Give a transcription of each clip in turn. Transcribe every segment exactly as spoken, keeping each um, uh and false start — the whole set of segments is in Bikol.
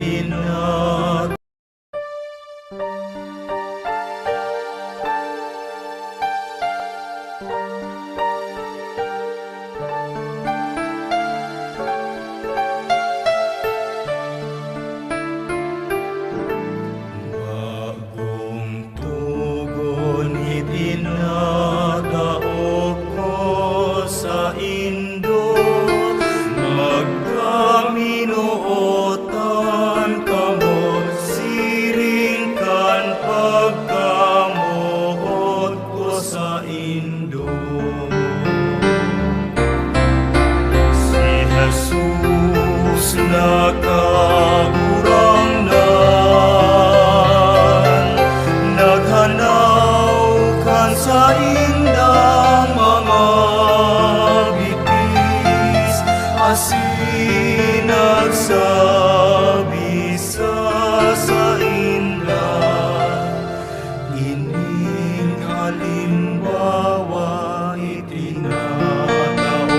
Inat. Bagong togon itinatao ko saindo, magkaminootan kamo siring kan pagkamoot ko saindo. Si Jesus na Kagurangnan, naghanaw kan saindang mga bitis, asin nagsabi sa sainda, "Ining halimbawa itinatao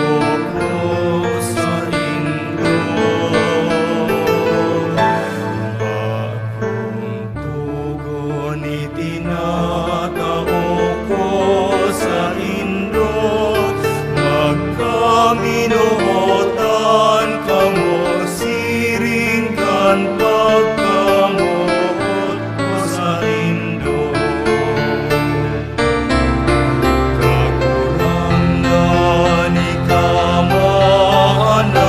ko saindo." Bagong togon itinatao ko saindo, magkaminootan kamo siring kan pagkamoot ko saindo. Kagurangnan, ika mahanaw,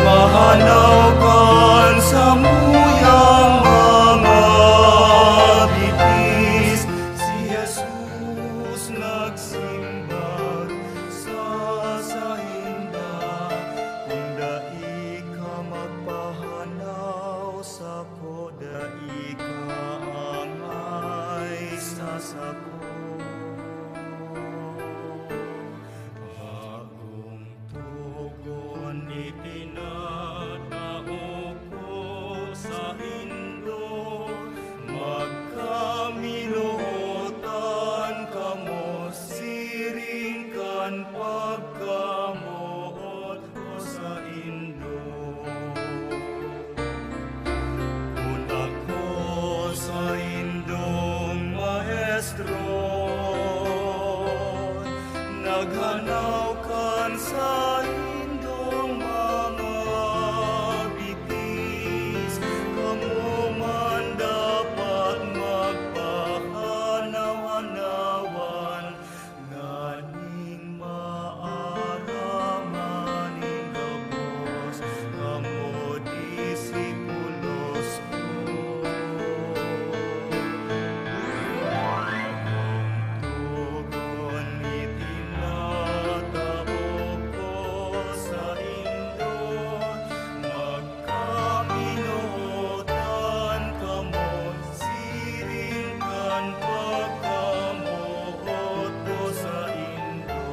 mahanaw kan samuyang mga bitis. Si Jesus nagsimbag sa sainda, "Kun dai ka magpahanaw sako, dai ka angay sa sako." Bagong togon itinatao ko saindo, magkaminootan kamo siring kan pagkamoot ko saindo. Kun ako saindong maestro, naghanaw kan saindong mga bitis, kamo man dapat magpahanaw-hanawan nganing maaraman nin gabos kamo disipulos ko. Togon itinatao ko saindo, magkaminootan kamo siring kan pagkamoot ko saindo.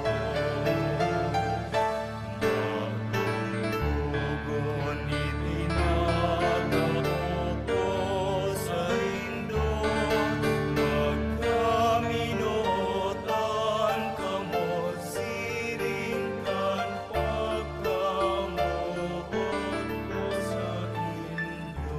Togon itinatao ko saindo, magkaminootan kamo siring kan pagkamoot ko saindo.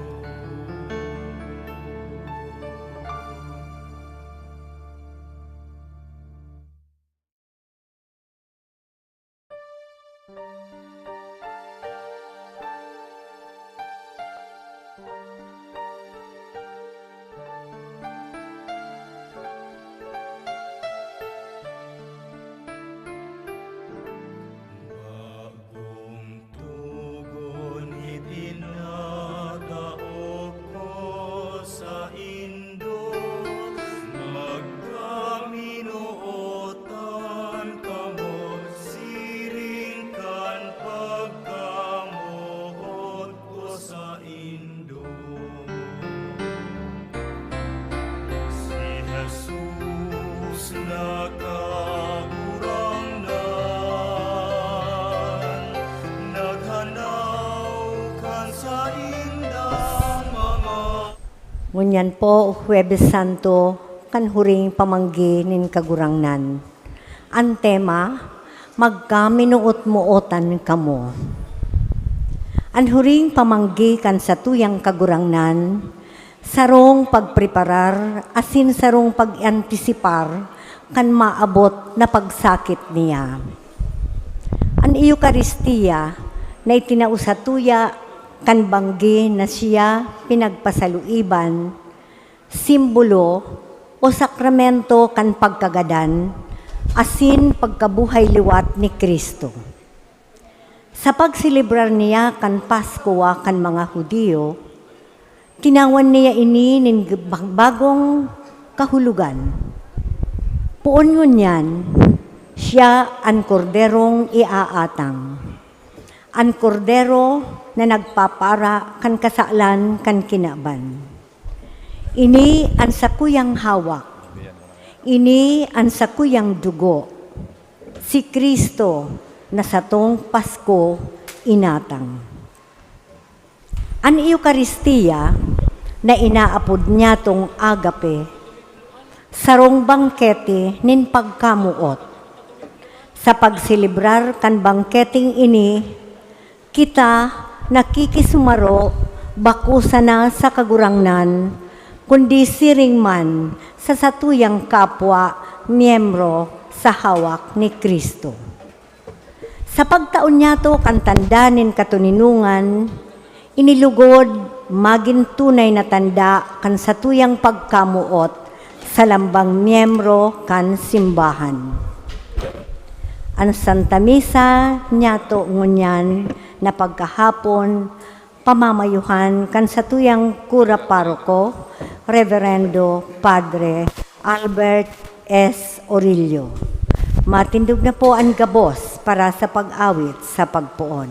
Bagong togon itinatao ko saindo, magkaminootan kamo siring kan pagkamoot ko saindo. Si Jesus na Kagurangnan, naghanaw kan saindang mga Ngunyan po, Huwebes Santo, kan huring pamanggi nin Kagurangnan. An tema, Magkaminoot-mootan kamo. An huring pamanggi kan satuyang Kagurangnan, sarong pagpreparar asin sarong pag-antisipar kan maabot na pagsakit niya. An Eukaristia na itinao satuya kan banggi na siya pinagpasaluiban, simbolo o sakramento kan pagkagadan asin pagkabuhay liwat ni Cristo. Sa pagselebrar niya kan Paskwa kan mga Judio, tinawan niya ini nin g-, bag-, bagong kahulogan. Poon ngunyan, siya an Korderong iaatang, an Kordero na nagpapara kan kasalan kan kinaban. Ini an sakuyang hawak. Ini an sakuyang dugo. Si Cristo na satong Pasko inatang. An Eukaristia na inaapod niyatong Agape, sarong bangkete nin pagkamoot. Sa pagselebrar kan bangketeng ini, kita nakikisumaro bako sana sa Kagurangnan, kundi siring man sa satuyang kapwa miyembro sa hawak ni Cristo. Sa pagtao niyato kan tanda nin katoninongan, ini lugod magin tunay na tanda kan satuyang pagkamoot sa lambang miyembro kan simbahan. An Santa Misa niyato ngunyan na pagkahapon, pamamayuhan kan satuyang kura paroko, Reverendo Padre Albert S. Orillo. Matindog na po an gabos para sa pag-awit sa pagpoon.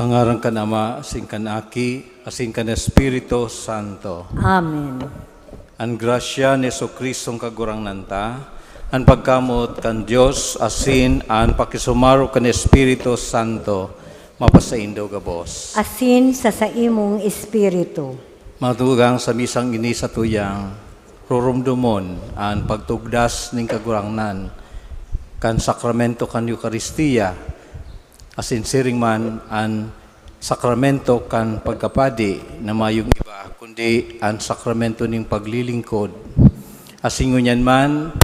Sa ngaran kan Ama, asin kan Aki, asin kan Espiritu Santo. Amen. An grasya ni Jesu-Cristong Kagurangnan ta, an pagkamoot kan Dios, asin an pakisumaro kan Espiritu Santo, mapasaindo gabos. Asin sa saimong espiritu. Mga tugang, sa misang ini satuyang rurumdomon an pagtugdas nin Kagurangnan kan sakramento kan Eukaristia, asin siring man an sakramento kan pagkapadi na mayong iba kundi an sakramento nin paglilingkod. Asin ngunyan man,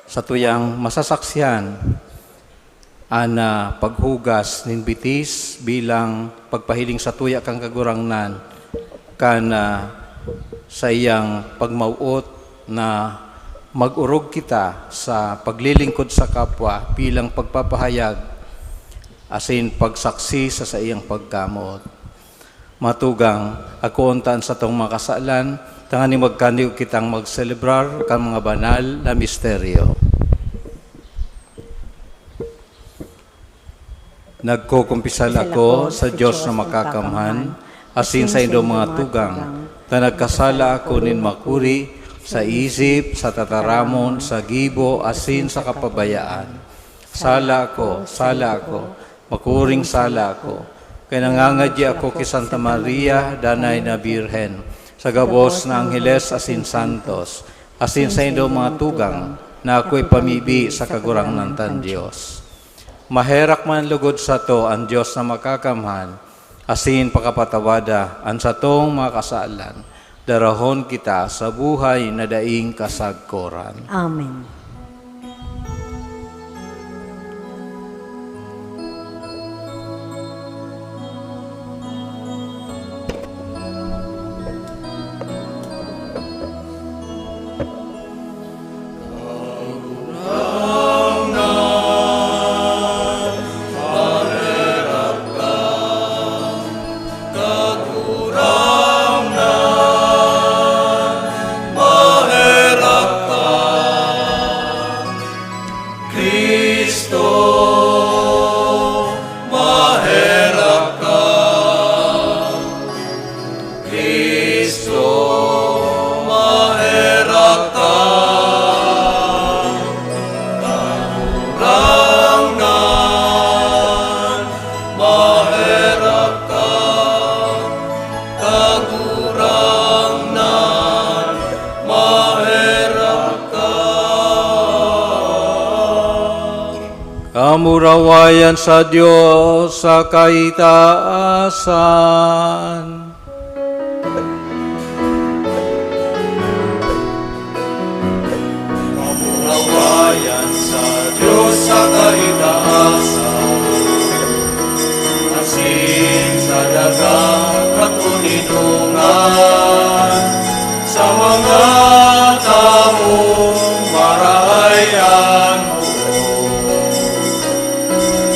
satuyang masasaksihan an, ah, paghugas nin bitis bilang pagpahiling satuya kan Kagurangnan kan, ah, saiyang pagmawot na mag-orog kita sa paglilingkod sa kapwa bilang pagpapahayag asin pagsaksi sa saiyang pagkamoot. Mga tugang, akoon ta an satong mga kasalan, tanganing magkaniyo kitang magselebrar kan mga banal na misteryo. Nagkukumpisal ako sa Dios na makakamhan, asin saindong mga tugang, ta nagkasala ako nin makuri sa isip, sa tataramon, sa gibo, asin sa kapabayaan. Sala ako, sala ako, makuring sala ako. Kaya nangangadya ako ki Santa Maria, Danay na Birhen, sa gabos na angheles asin santos, asin saindong mga tugang na ako ipamibi sa Kagurangnan tan Dios. Maherak man lugod sato an Dios na Makakamhan, asin pakapatawada an satong mga kasalan, darahon kita sa buhay na daing kasagkoran. Amen. Kagurangnan, maherak ka. Cristo, maherak ka. Cristo, maherak ka. Kagurangnan, maherak ka. Kagurangnan, maherak ka. Kamurawayan sa Dios sa kaitaasan. Kamurawayan sa Dios sa kaitaasan, asin sa dagang katoninongan, sa mga tawong marahay an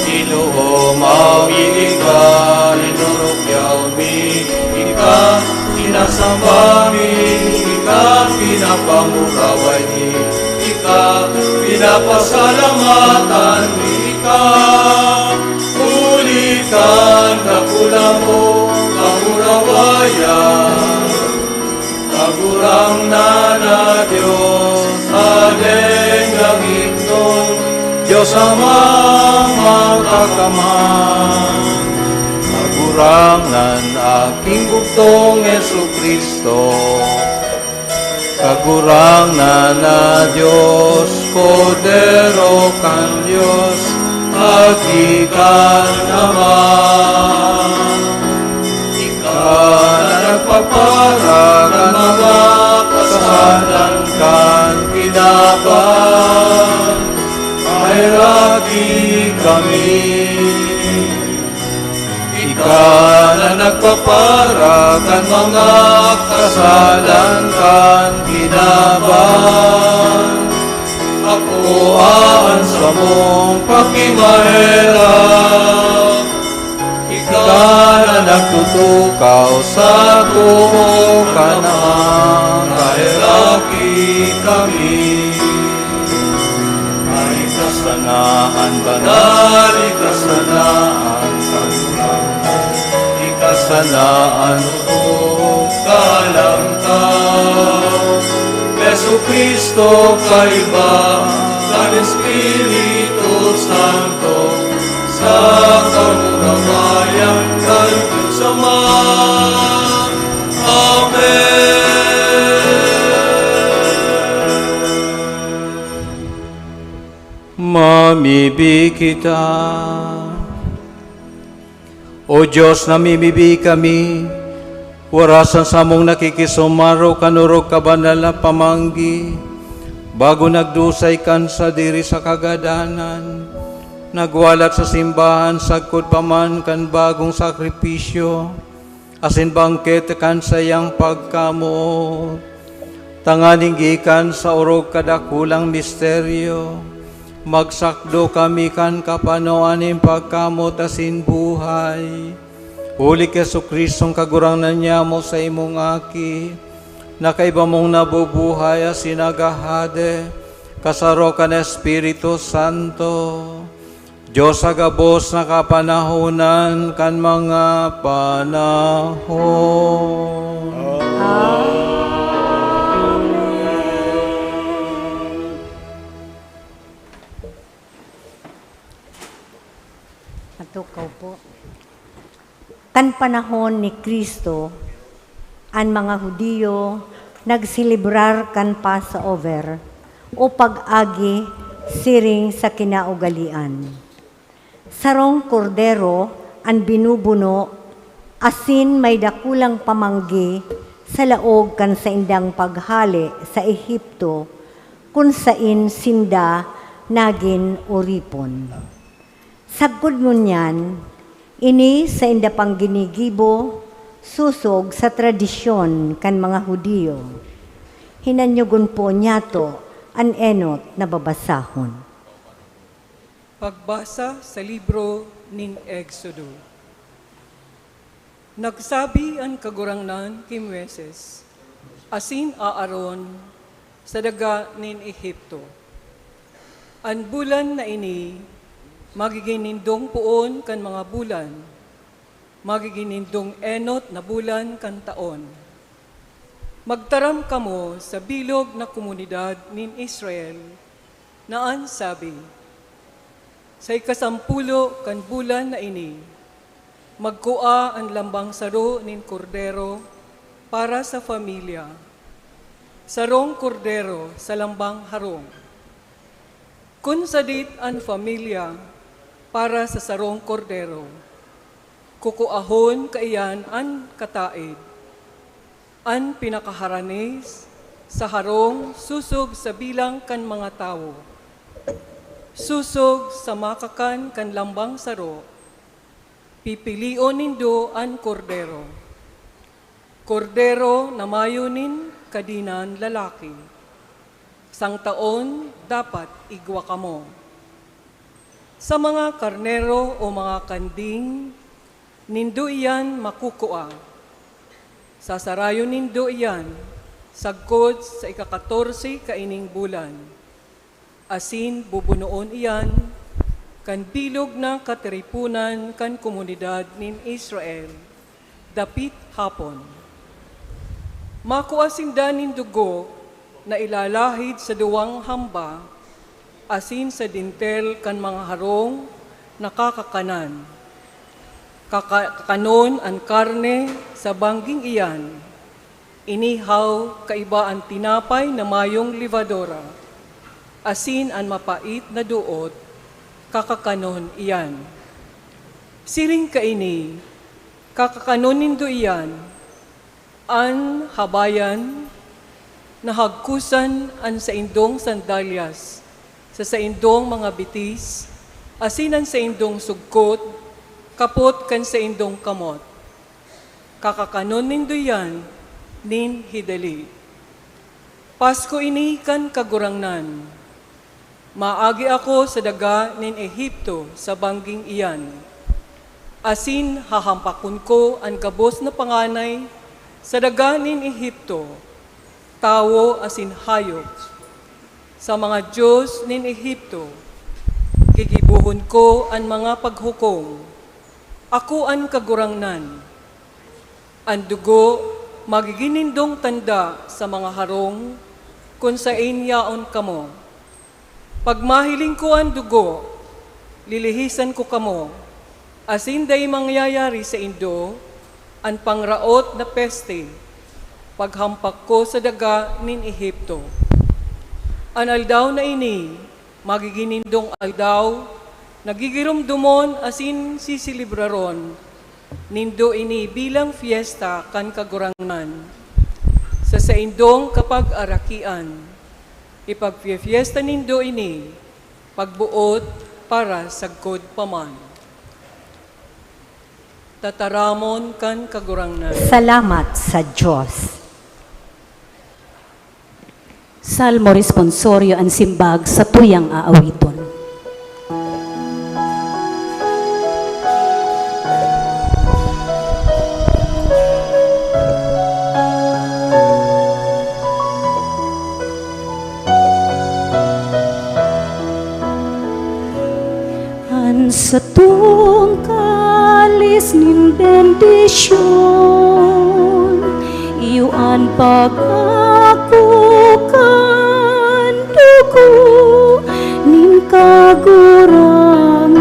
Ginoo, mawi ika, inorokyaw mi ika, sinasamba mi ika, pinapamuraway mi ika, pinapasalamatan mi ika, huli kan dakula mong kamurawayan. Kagurangnan na Dios, Hadeng langitnon, Dios Amang Makakamhan. Kagurangnan, Aking Bugtong Jesu-Cristo. Kagurangnan na Dios, Kordero kan Dios, Aki kan Ama. Ika na nagpapara kan mga kasalan kan kinaban, maheraki kami. Ika na nagpapara kan mga kasalan kan kinaban, akoa an samong pakimaherak. Ika na nagtutukaw sa too kan Ama, maheraki kami. Maligtas sana an banal, ligtas sana an Kagurangnan. Sanaan ko kalamtan, Jesu-Cristo, kaiba kan Espiritu Santo, sa kamurawayan kan Dios Ama. Amen. Mamibi kita. O Dios, namimibi kami, warasan samong nakikisumaro kan orog kabanal na pamanggi, bago nagdusay kan sadiri sa kagadanan, nagwalat sa simbahan sagkod pa man kan bagong sakripisyo, asin bangkete kan saiyang pagkamoot. Tanganing gikan sa orog kadakulang misteryo, magsakdo kami kan kapanoan nin pagkamoot asin buhay. Huli ki Jesu-Cristong Kagurangnan nyamo, sa imong Aki, na kaiba mong nabubuhay asin naghahade, kasaro kan Espiritu Santo, Dios sa gabos na kapanahonan kan mga panahon. Matukaw po. Kan panahon ni Cristo, an mga Judio nagselebrar kan Passover o pag-agi siring sa kinaugalean. Sarong kordero an binubuno asin may dakulang pamanggi sa laog kan saindang paghale sa Ehipto, kun saen sinda nagin oripon. Sagkod ngunyan, ini sainda pang ginigibo sosog sa tradisyon kan mga Judio. Hinanyogon po niyato an enot na babasahon. Pagbasa sa libro nin Exodo. Nagsabi an Kagurangnan ki Moises asin Aaron sa daga nin Ehipto, "An bulan na ini magigin nindong poon kan mga bulan, magigin nindong enot na bulan kan taon. Magtaram kamo sa bilog na komunidad nin Israel na an sabi, 'Sa ikasampulo kan bulan na ini, magkua an lambang saro nin kordero para sa familya, sarong kordero sa lambang harong. Kun sadit an familya para sa sarong kordero, kukuahon kaiyan an kataed, an pinakaharanes sa harong sosog sa bilang kan mga tawo. Sosog sa makakan kan lambang saro, pipilion nindo an kordero. Kordero na mayo nin kadinan lalaki, sangtaon dapat igwa kamo. Sa mga karnero o mga kanding, nindo iyan makukua. Sasarayon nindo iyan sagkod sa ikakatorse kaining bulan, asin bubunoon iyan kan bilog na katiriponan kan komunidad nin Israel dapit hapon. Makua sinda nin dugo na ilalahid sa duwang hamba asin sa dintel kan mga harong na kakakanan. Kaka-, kakanon an karne sa bangging iyan, inihaw kaiba an tinapay na mayong lebadura, asin an mapait na doot, kakakanon iyan. Siring kaini, kakakanon nindo iyan, an habayan na hagkosan an saindong sandalyas sa saindong mga bitis, asin an saindong sugkot kapot kan saindong kamot. Kakakanon nindo iyan nin hidali. Pasko ini kan Kagurangnan. Maagi ako sa daga nin Ehipto sa bangging iyan, asin hahampakon ko an gabos na panganay sa daga nin Ehipto, tawo asin hayop. Sa mga dios nin Ehipto, gigibohon ko an mga paghukom. Ako an Kagurangnan. An dugo magigin nindong tanda sa mga harong kun saen yaon kamo. Pag mahiling ko an dugo, lilihisan ko kamo, asin dai mangyayari saindo an pangraot na peste paghampak ko sa daga nin Egipto. An aldaw na ini magigin nindong aldaw na gigiromdomon asin siselebraron nindo ini bilang fiesta kan Kagurangnan. Sa saindong kapag-arakian, ipagfyefyesta nindo ini pagboot para sagkod pa man. Tataramon kan Kagurangnan. Salamat sa Dios. Salmo Responsorio, an simbag sa tuyang aawiton. An satong kalis nin bendisyon, iyo an pag-ako kan dugo nin Kagurangnan.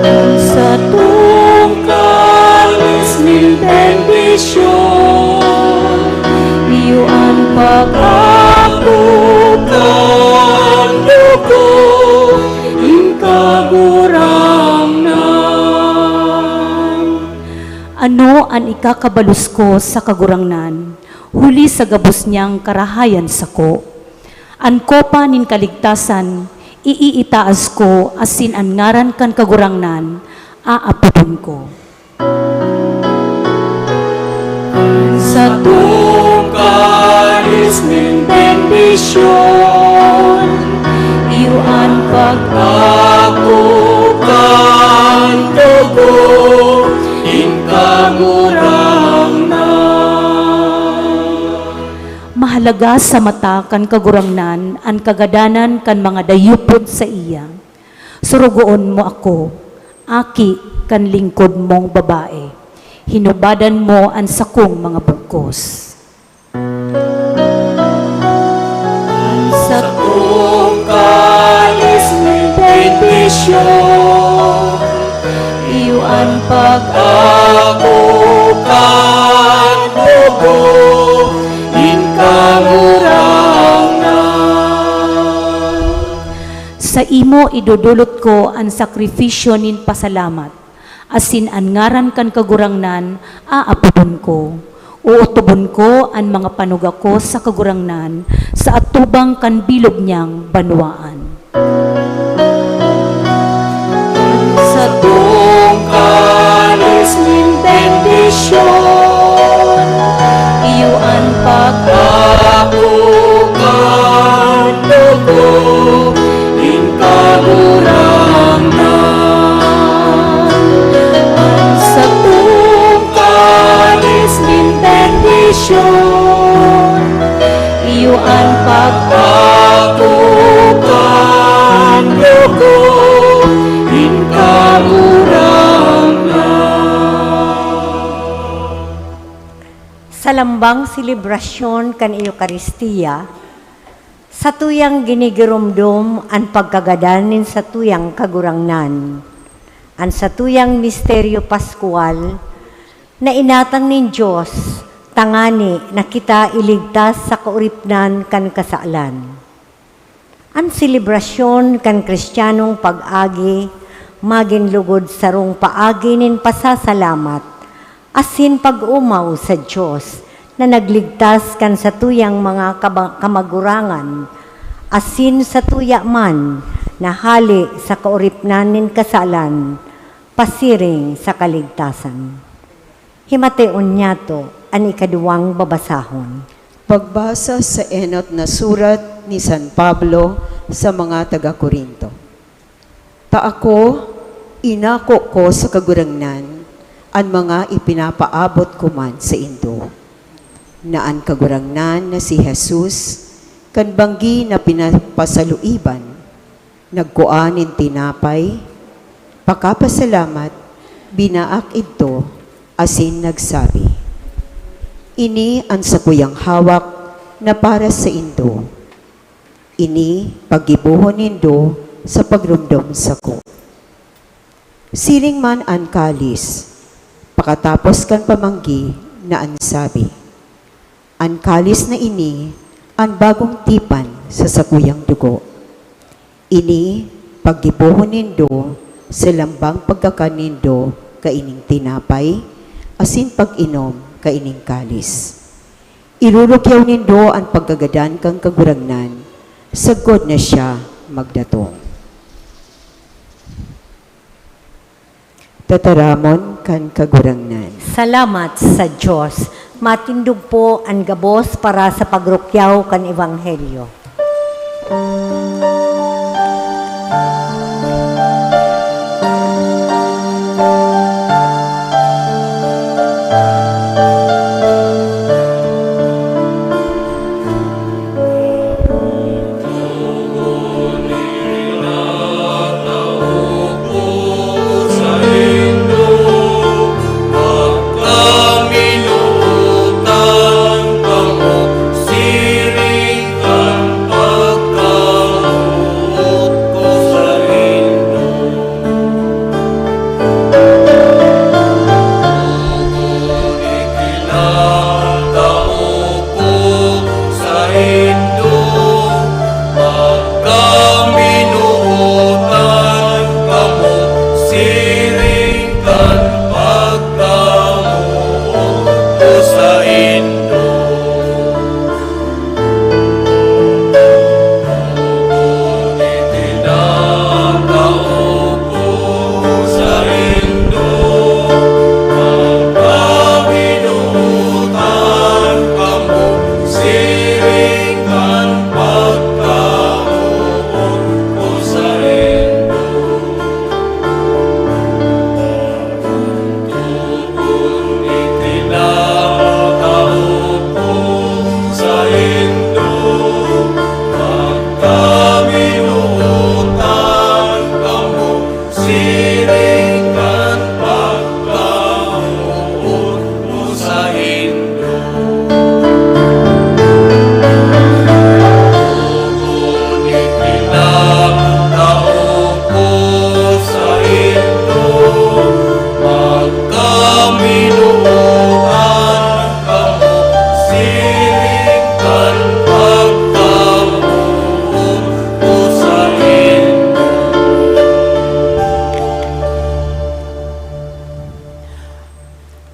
An satong kalis nin bendisyon, iyo an pag-ako kan dugo nin Kagurangnan. Ano an ikakabalos ko sa Kagurangnan, huli sa gabos niyang karahayan sako? An kopa nin kaligtasan iiitaas ko, asin an ngaran kan Kagurangnan aapodon ko. Satong kalis nin bendisyon, iyo an pag-ako kan dugo nin Kagurangnan. Mahalaga sa mata kan Kagurangnan an kagadanan kan mga dayupon saiya. Sorogoon mo ako, aki kan lingkod mong babae, hinubadan mo an sakong mga bugkos. An satong kalis nin bendisyon, iyo an pag-ako kan dugo nin Kagurangnan. Saimo idodolot ko an sakrifisyo nin pasalamat, asin an ngaran kan Kagurangnan aapodon ko. Ootobon ko an mga panuga ko sa Kagurangnan, sa atubang kan bilog niyang banwaan. Satong kalis nin bendisyon, iyo an pag-ako kan dugo nin Kagurangnan. An satong kalis nin bendisyon, iyo an pag-ako kan dugo nin Kagurangnan. Sa lambang selebrasyon kan Eukaristia, satuyang ginigiromdom an pagkagadan nin satuyang Kagurangnan. An satuyang misteryo paskwal na inatang nin Dios tangani na kita iligtas sa kaoripnan kan kasalan. An selebrasyon kan Kristiyanong pag-agi magin lugod sarong paagi nin pasasalamat asin pag-omaw sa Dios na nagligtas kan satuyang mga kaba-, kamagurangan asin satuya man na hale sa kaoripnan nin kasalan pasiring sa kaligtasan. Himateon niyato an ikaduwang babasahon. Pagbasa sa enot na surat ni San Pablo sa mga taga Corinto. Ta ako, inako ko sa Kagurangnan an mga ipinapaabot ko man saindo, na an Kagurangnan na si Jesus, kan banggi na pinapasaluiban, nagkua nin tinapay, pakapasalamat, binaak idto, asin nagsabi, "Ini an sakuyang hawak na para saindo. Ini paggibohon nindo sa pagromdom sako." Siring man an kalis, pakatapos kan pamanggi na an sabi, "An kalis na ini an bagong tipan sa sakuyang dugo. Ini paggibohon nindo sa lambang pagkakan nindo kaining tinapay asin pag-inom kaining kalis. Irurukyaw nindo an pagkagadan kan Kagurangnan, sagkod na siya magdatong." Tataramon kan Kagurangnan. Salamat sa Dios. Matindog po an gabos para sa pagrukyaw kan Ebanghelyo.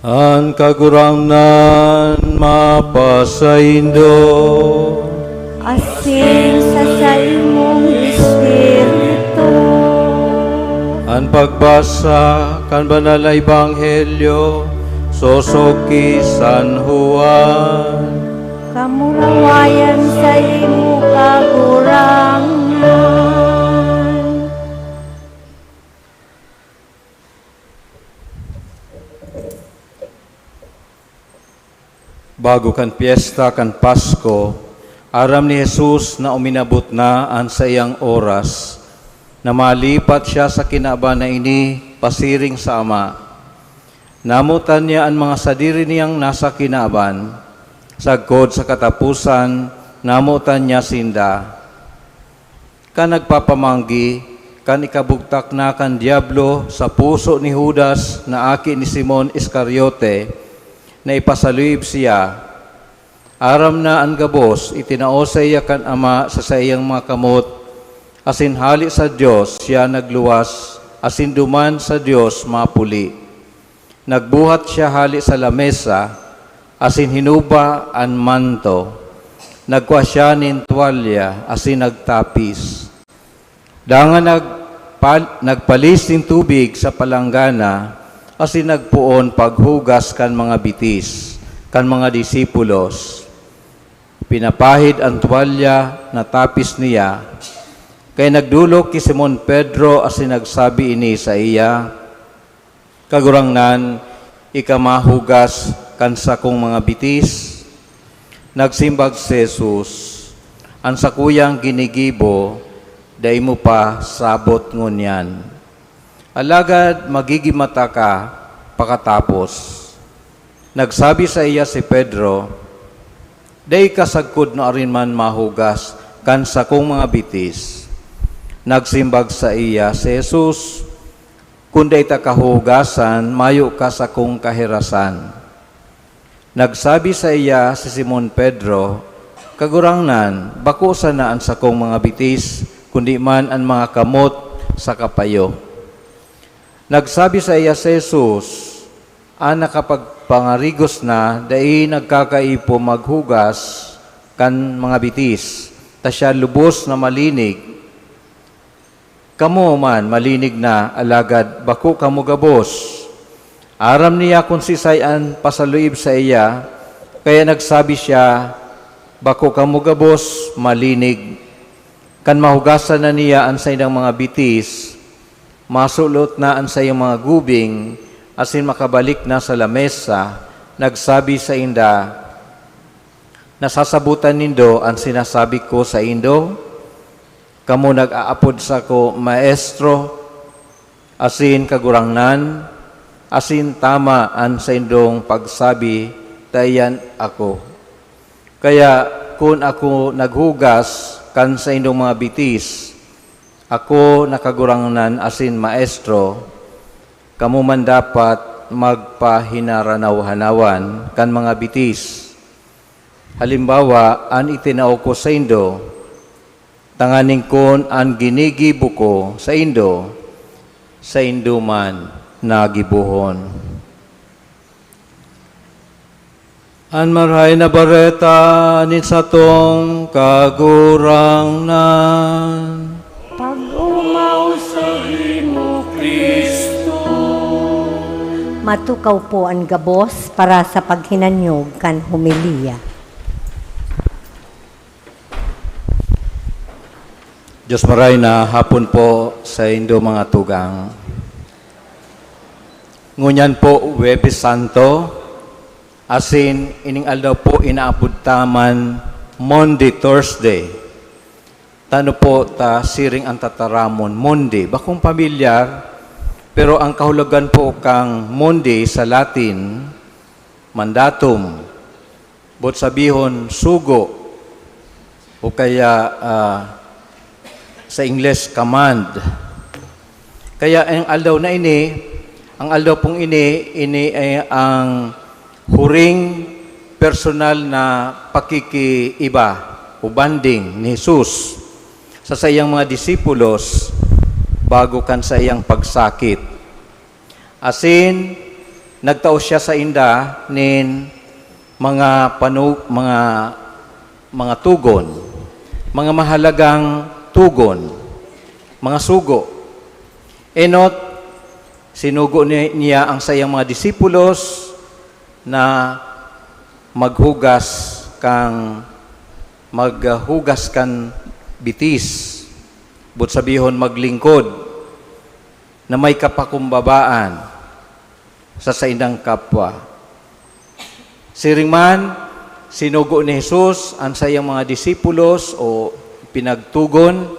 An Kagurangnan mapasaindo. Asin sa saimong espiritu. An pagbasa kan Banal na Ebanghelyo sosog ki San Juan. Kamurawayan saimo, Kagurangnan. Bago kan pyesta kan Pasko, aram ni Jesus na uminabot na an saiyang oras, na malipat siya sa kinaban na ini pasiring sa Ama. Namotan niya an mga sadiri niyang nasa kinaban. Sagkod sa kataposan, namotan niya sinda. Kan nagpapamanggi, kan ikabugtak na kan Diablo sa puso ni Judas na aki ni Simon Iscariote, na ipasaluyib siya, aram na an gabos itinao saiya kan Ama sa saiyang mga kamot, asin hale sa Dios siya nagluwas, asin duman sa Dios mapuli. Nagbuhat siya hale sa lamesa, asin hinuba an manto. Nagkua siya nin tuwalya asin nagtapis. Dangan nagpal-, nagpalis nin tubig sa palanggana asin nagpoon paghugas kan mga bitis kan mga disipulos. Pinapahid an tuwalya na tapis niya, kaya nagdolok ki Simon Pedro asin nagsabi ini saiya, "Kagurangnan, ika mahugas kan sakong mga bitis?" Nagsimbag si Jesus, "An sakuyang ginigibo, dai mo pa sabot ngunyan. Alagad magigimata ka pakatapos." Nagsabi saiya si Pedro, "Dai ka sagkod nuarin man mahugas kan sakong mga bitis." Nagsimbag saiya si Jesus, "Kun dai ta ka huhugasan, mayo ka sakong kahirasan." Nagsabi saiya si Simon Pedro, "Kagurangnan, bako sana an sakong mga bitis, kundi man an mga kamot saka payo." Nagsabi saiya si Jesus, "An nakapagpangarigos na dai nagkakaipo maghugas kan mga bitis, ta siya lubos na malinig. Kamo man malinig na, alagad bako kamo gabos." Aram niya kun sisay an pasaluib saiya, kaya nagsabi siya, "Bako kamo gabos malinig." Kan mahugasan na niya an saindang mga bitis, masulot na an saiyang mga gubing, asin makabalik na sa lamesa, nagsabi sainda, "Nasasabotan nindo an sinasabi ko saindo? Kamo nag-aapod sako, 'Maestro,' asin 'Kagurangnan,' asin tama an saindong pagsabi ta iyan ako. Kaya kun ako naghugas kan saindong mga bitis, ako na Kagurangnan asin Maestro, kamo man dapat magpahinaranaw-hanawan kan mga bitis. Halimbawa, an itinao ko saindo, tanganing kun an ginigibo ko saindo, saindo man na gibohon." An Marahay na Bareta nin satong Kagurangnan. Pag-omaw saimo, Cristo. Matukaw po an gabos para sa paghinanyog kan homilya. Diyos maray na hapon po saindo, mga tugang. Ngunyan po, Huwebes Santo, asin ining aldaw po inaapod ta man Maundy, Thursday. Tano po ta siring an tataramon, Maundy. Bakong pamilyar, pero ang kahulogan po kan Maundy sa Latin, mandatum, boot sabihon, sugo, o kaya, ah, sa Ingles, command. Kaya ang aldaw na ini, ang aldaw pong ini, ini ay ang huring personal na pakikiiba o bonding ni Jesus sa saiyang mga disipulos bago kan saiyang pagsakit. Asin nagtao siya sainda nin mga panu-, mga, mga tugon, mga mahalagang tugon, mga sugo. Enot, sinugo ni-, niya ang saiyang mga disipulos na maghugas kan, maghugas kan bitis, boot sabihon, maglingkod na may kapakumbabaan sa saindang kapwa. Siring man, sinugo ni Jesus an saiyang mga disipulos o pinagtugon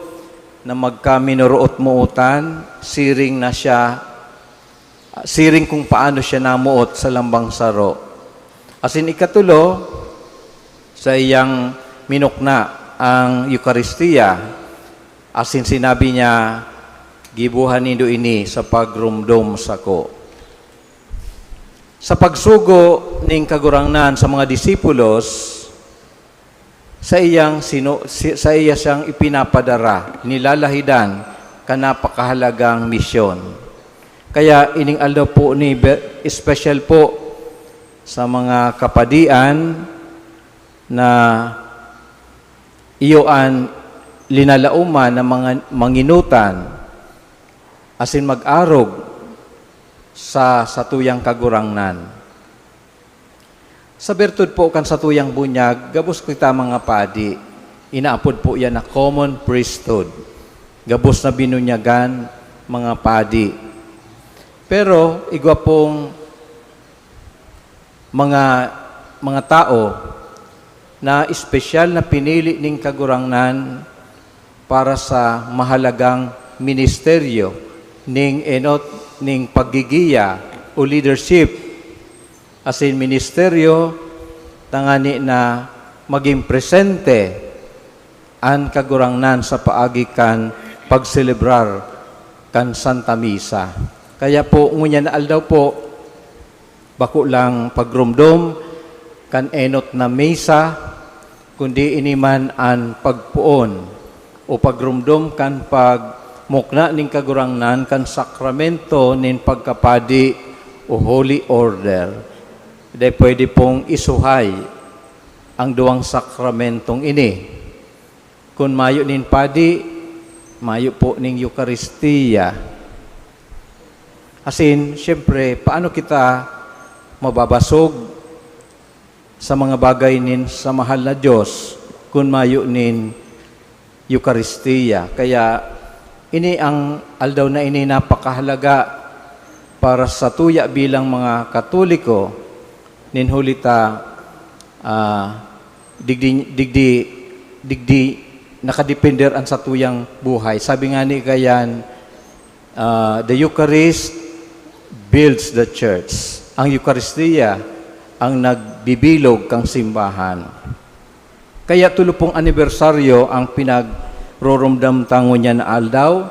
na magkaminoroot-mootan, siring na siya, siring kung paano siya namoot sa lambang saro. Asin ikatulo, saiyang minukna ang Eukaristia, asin sinabi niya, "Gibohan nindo ini sa pagromdom sako." Sa pagsugo nin Kagurangnan sa mga disipulos, saiyang sino-, si-, saiya siyang ipinapadara, nilalahidan kan napakahalagang misyon. Kaya ining aldaw po ni Be-, espesyal po sa mga kapadian na iyo an linalaoman na mga manginutan asin mag-arog sa satuyang Kagurangnan. Sa birtud po kan satuyang bunyag, gabos kita mga padi. Inaapod po yan na common priesthood. Gabos na binunyagan, mga padi. Pero igwa pong mga, mga tao na espesyal na pinili ning Kagurangnan para sa mahalagang ministeryo ning enot ning paggigiya o leadership. asin ministeryo, tangani na magin presente an Kagurangnan sa paagi kan pagselebrar kan Santa Misa. Kaya po, ngunyan na aldaw po, bako lang pagromdom kan enot na misa, kundi ini man an pagpoon o pagromdom kan pagmukna nin Kagurangnan kan sakramento nin pagkapadi o Holy Order. Dai pwede pong isuhay ang duwang sakramentong ini. Kun mayo nin padi, mayo po nin Eukaristia. Asin, siyempre, paano kita mababasog sa mga bagay nin sa mahal na Diyos kun mayo nin Eukaristia? Kaya, ini ang aldaw na ini napakahalaga para sa tuya bilang mga Katoliko, nin huli ta, ah, digdi, digdi, digdi nakadepender an satuyang buhay. Sabi nga ni kayan, ah, "The Eucharist builds the church." Ang Eukaristia ang nagbibilog kang simbahan. Kaya tulo pong anibersaryo ang pinagroromdam ta ngunyan na aldaw,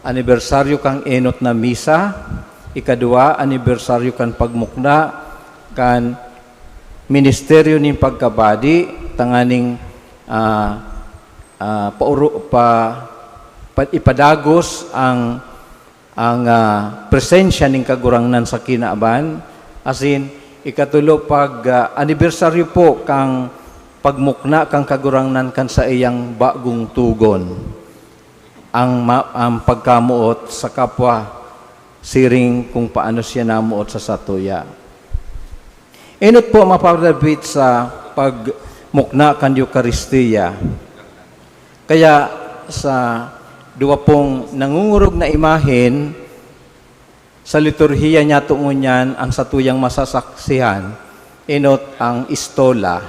anibersaryo kan enot na misa, ikadua, anibersaryo kan pagmukna kan ministeryo nin pagkabadi, tanganing, ah, ah, paoro-, pa, pa, ipadagos ang ang, ah, presensya nin Kagurangnan sa kinaban, asin ikatulo, pag, ah, anibersaryo po kan pagmukna kan Kagurangnan kan saiyang bagong togon, ang ma-, ang pagkamoot sa kapwa, siring kung paano siya namoot sa satuya. Enot po mapapalapit sa pagmukna kan Eukaristia. Kaya sa duwa pong nangungurog na imahen, sa liturhiya niyato ngunyan ang satuyang masasaksihan, enot ang istola,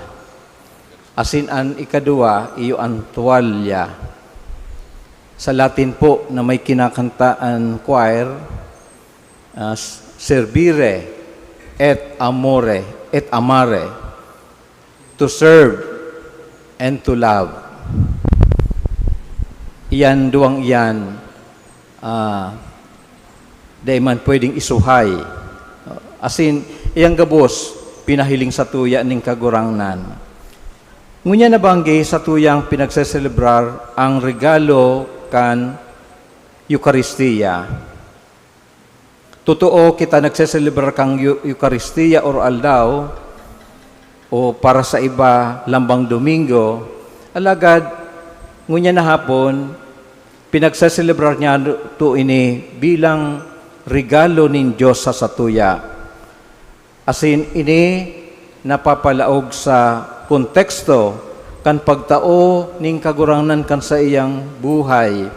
asin an ikaduwa, iyo an tuwalya. Sa Latin po na may kinakanta an choir, ah, servire et amore, et amare, to serve and to love. Iyan, duwang iyan, ah, dai man pwedeng isuhay. Asin, iyang gabos, pinahiling satuya nin Kagurangnan. Ngunyan nabanggi, satuyang pinagseselebrar ang regalo kan Eukaristia. Totoo, kita nagseselebrar kan Eu-, Eukaristia oro-aldaw, o para sa iba, lambang Domingo. Alagad, ngunyan na hapon, pinagseselebrar niyato ini bilang regalo nin Dios sa satuya. Asin ini napapalaog sa konteksto kan pagtao nin Kagurangnan kan saiyang buhay,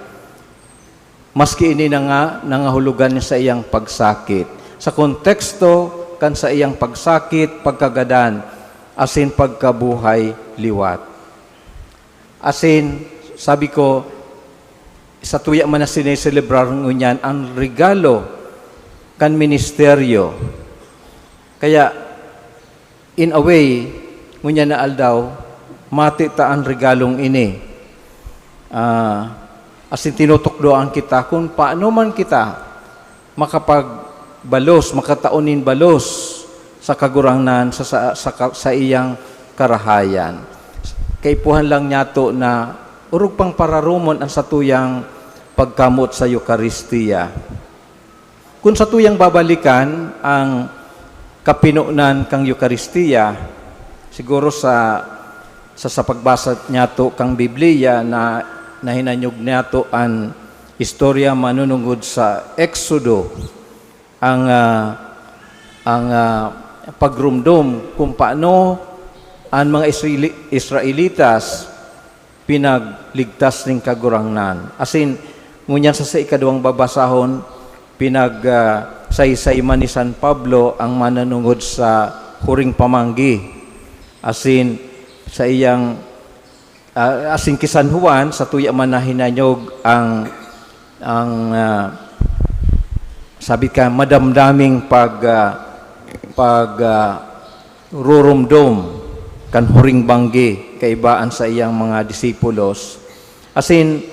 maski ini na nga nangahulugan nin saiyang pagsakit. Sa konteksto kan saiyang pagsakit, pagkagadan, asin pagkabuhay liwat. Asin, sabi ko, satuya man na sineselebrar ngunyan an regalo kan ministeryo. Kaya, in a way, ngunyan na aldaw, mati ta an regalong ini. Ah, asin tinutukdoan kita kun paano man kita makapagbalos, makatao nin balos sa Kagurangnan, sa, sa, sa ka-, saiyang karahayan. Kaipuhan lang niyato na orog pang pararomon an satuyang pagkamoot sa Eukaristia. Kun satuyang babalikan ang kapinonan kan Eukaristia, siguro sa, sa, sa pagbasa niyato kan Biblia na nahinanyog niyato an istorya manunungod sa Exodo, ang, ah, ang, ah, pagromdom kung paano an mga Israeli-, Israelitas pinagligtas nin Kagurangnan. Asin, ngunyan sa, sa ikaduwang babasahon, pinag, ah, saysay man ni San Pablo ang mananungod sa huring pamanggi. Asin, sa iyang, ah, asin ki San Juan, sa tuya man na hinanyog ang, ang, ah, sabi ka, madamdaming pag, ah, pag, ah, rurumdom kan huring banggi kaiba an saiyang mga disipulos. Asin,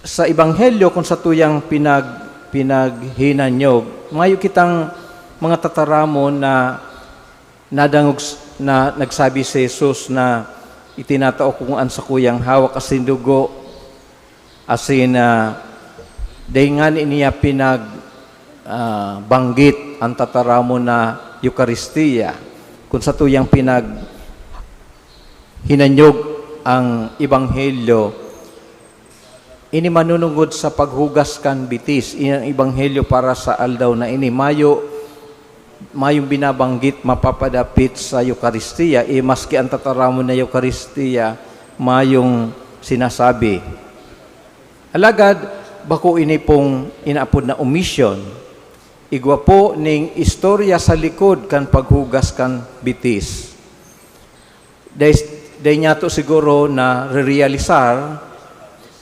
sa Ebanghelyo, kung satuyang pinag-, pinaghinanyog, mayo kitang mga tataramon na nadangog s-, na nagsabi si Jesus na itinatao ko an sakuyang hawak asin dugo, asin, ah, dai ngani niya pinag-, ah, banggit an tataramon na Eukaristia. Kung satuyang pinaghinanyog ang Ebanghelyo, ini manunungod sa paghugas kan bitis. Ini ang Ebanghelyo para sa aldaw na ini. Mayo, mayong binabanggit mapapadapit sa Eukaristia. Eh, maski ang tataramon na Eukaristia, mayong sinasabi. Alagad, bako ini pong inaapod na omission. Igwa po ning istorya sa likod kan paghugas kan bitis. Dai, dai niyato siguro narerealisar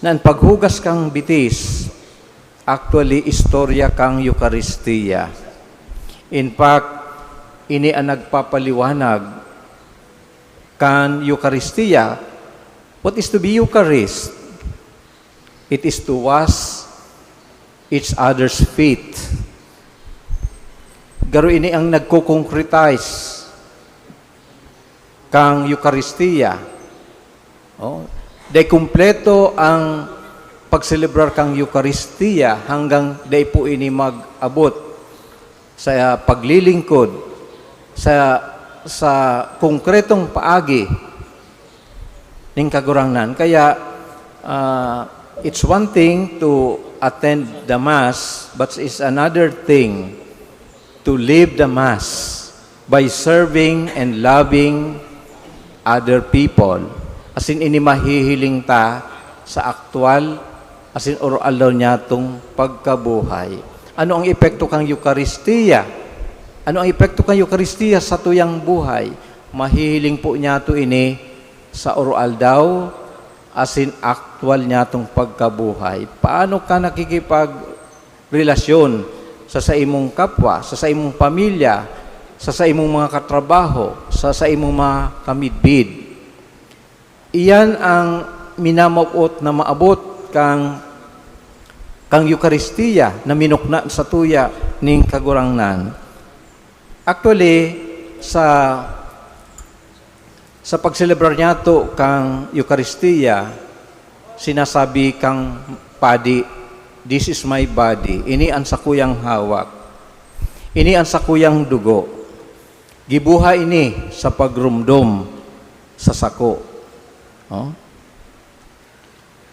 na an paghugas kan bitis, actually, istorya kan Eukaristia. In fact, ini an nagpapaliwanag kan Eukaristia. What is to be Eucharist? It is to wash each other's feet. Garo ini ang nagko-concretize kan Eukaristia. Oh, dai kumpleto ang pagselebrar kan Eukaristia hanggang dai po ini mag-abot sa paglilingkod sa, sa konkretong paagi ning Kagurangnan. Kaya, ah, it's one thing to attend the Mass, but it's another thing to live the Mass by serving and loving other people. Asin ini mahihiling ta sa aktuwal asin oro-aldaw niyatong pagkabuhay. Ano ang epekto kan Eukaristia? Ano ang epekto kan Eukaristia sa tuyang buhay? Mahihiling po niyato ini sa oro-aldaw asin aktuwal niyatong pagkabuhay. Paano ka nakikipagrelasyon sa saimong kapwa, sa saimong pamilya, sa saimong mga katrabaho, sa saimong mga kamidbid? Iyan ang minamawot na maabot kang, kang Eukaristia na minukna satuya ning Kagurangnan. Actually, sa, sa pagselebrar niyato kang Eukaristia, sinasabi kang padi, "This is my body." Ini an sakuyang hawak. Ini an sakuyang dugo. Gibuha ini sa pagrumdom sa sako. Oh?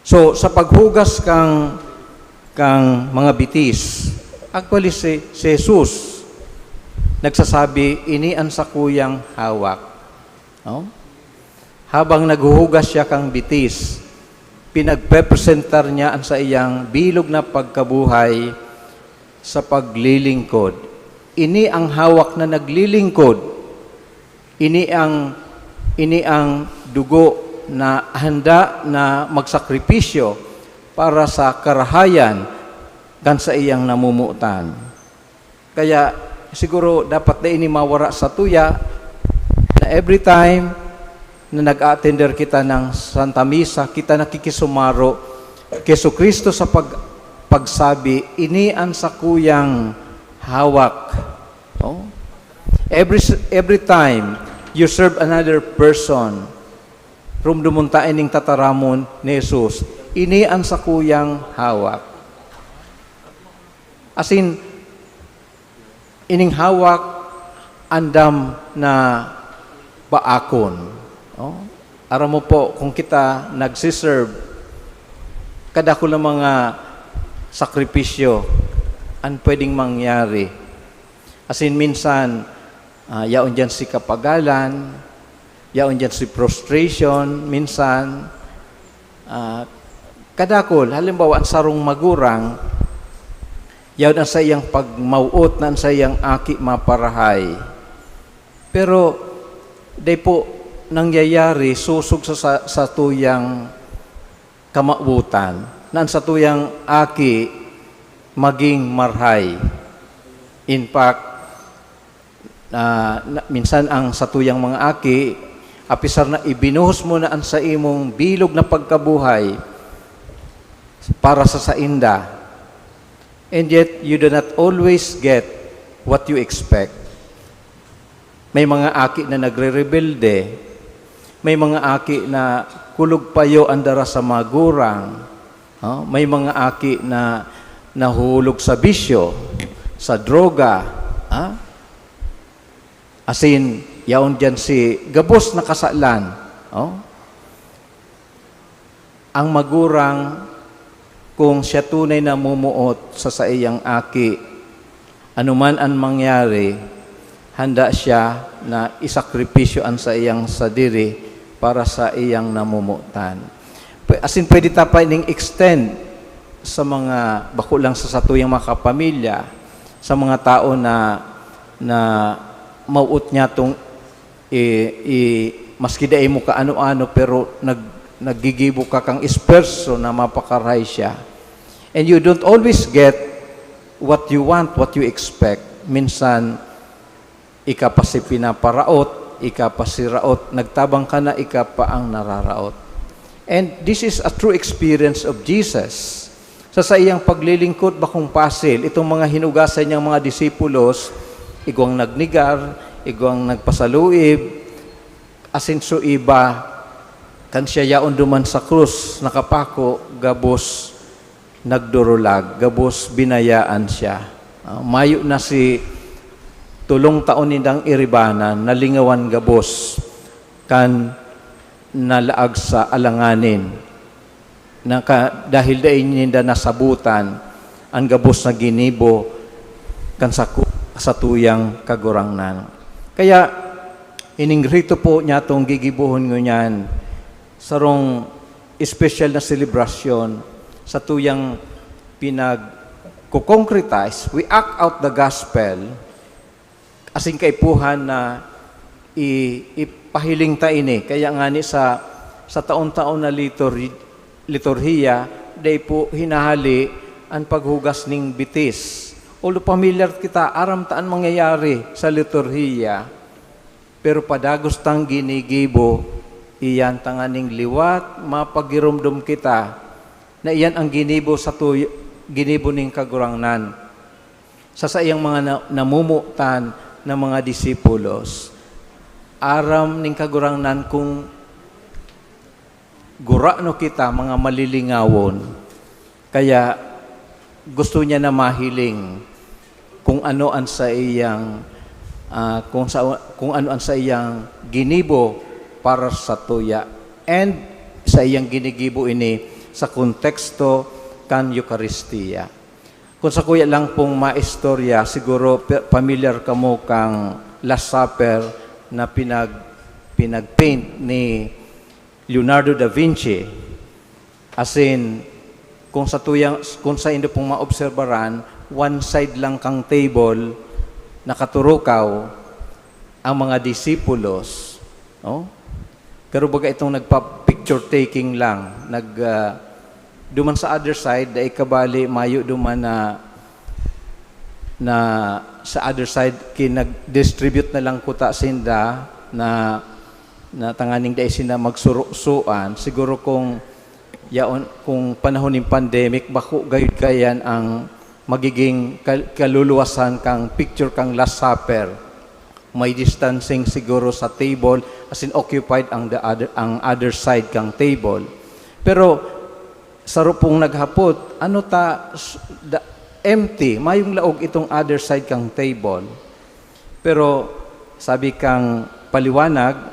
So, sa paghugas kang, kang mga bitis, actually si, si Jesus nagsasabi, "Ini an sakuyang hawak." Oh? Habang naghuhugas siya kang bitis, pinagpepresentar niya an saiyang bilog na pagkabuhay sa paglilingkod. Ini ang hawak na naglilingkod. Ini ang, ini ang dugo na handa na magsakripisyo para sa karahayan kan saiyang namomotan. Kaya siguro dapat na ini mawara satuya na every time na nag-a-attender kita ng Santa Misa, kita nakikisumaro kay Jesu-Cristo sa pag-, pagsabi, "Ini an sakuyang hawak." Oh? Every s-, every time you serve another person, rumdumon ta ining tataramon ni Jesus, "Ini an sakuyang hawak." Asin, ining hawak andam na baakon. Oh? Aram mo po, kung kita nagsiserve, kadakul na mga sakripisyo an pwedeng mangyari. Asin minsan, ah, yaon diyan si kapagalan, yaon diyan si frustration, minsan, ah, kadakul, halimbawa, an sarong magurang, yaon an saiyang pagmawot na an saiyang aki maparahay. Pero, dai po nangyayari sosog sa, sa, satuyang kamawotan, na an satuyang aki maging marhay. In fact, Na, na, minsan ang satuyang mga aki, apisar na ibinuhos mo na an saimong bilog na pagkabuhay para sa sainda, and yet you do not always get what you expect. May mga aki na nagrerebelde, may mga aki na kulog payo an dara sa magurang, oh, may mga aki na nahuhulog sa bisyo, sa droga, ha? Asin, yaon diyan si gabos na kasalan, oh. Ang magurang, kung siya tunay na mumuot sa saiyang aki, anuman an mangyari, handa siya na isakripisyo an saiyang sadiri para sa iyang namumutan. Pwe-, asin pwede ta pa ining extend sa mga, bako lang sa satuyang mga kapamilya, sa mga tao na, na mawot niya tong i, i, maski dai mo kaano-ano, pero nag-, naggigibo ka kang esfuerso na mapakarahay siya. And you don't always get what you want, what you expect. Minsan, ika pa si pinaparaot, ika pa si raot, nagtabang ka na, ika pa ang nararaot. And this is a true experience of Jesus. Sa saiyang paglilingkod, bakong pasil, itong mga hinugasan niyang mga disipulos, igwang nagnegar, igwang nagpasaluib, asin so iba, kan siya yaon duman sa krus, nakapako, gabos nagdurulag, gabos binayaan siya. Ah, mayo na si tolong taon nindang iribanan, nalingawan gabos kan nalaag sa alanganin. Naka-, dahil dai ninda nasabotan an gabos na ginibo kan saku-, satuyang Kagurangnan. Kaya, ining rito po niyatong gigibohon ngunyan, sarong espesyal na selebrasyon, satuyang pinag-concretize, we act out the gospel, asin kaipuhan na i-, ipahiling ta ini. Kaya ngani sa, sa taon-taon na liturhi-, liturhiya, dai po hinahali an paghugas ning bitis. Although pamilyar kita, aram ta an mangyayari sa liturhiya, pero padagos tang ginigibo, iyan tanganing liwat mapagiromdom kita na iyan ang ginibo sa tuy-, ginibo ning Kagurangnan sa saiyang mga na-, namumutan na mga disipulos. Aram ning Kagurangnan kung gurano kita, mga malilingawon. Kaya gusto niya na mahiling kung ano ang saiyang, ah, kung sa, kung ano ang saiyang ginibo para sa tuya. And saiyang ginigibo ini sa konteksto kan Eukaristia. Kung sakuya lang pong maistorya, siguro pe-, pamilyar kamo kang Last Supper na pinag-, pinag-paint ni Leonardo da Vinci. Asin, kung sa tuyang, kung saindo pong maobserbaran, one side lang kang table, nakaturukaw ang mga disipulos, no? Pero baga itong nagpa-picture taking lang, nag, ah, duman sa other side, dai kabali, mayo duman na, na sa other side, kinag-distribute na lang kuta sinda na, na tanganing dai sinda magsurusuan. Siguro kung yaon, kung panahon nin pandemic, bako gayud kayan ang magiging kal-, kaluluwasan kang picture kang Last Supper. May distancing siguro sa table, as in occupied ang the other, ang other side kang table. Pero saro pong naghapot, "Ano ta, s-, da-, empty, mayong laog itong other side kang table." Pero sabi kang paliwanag,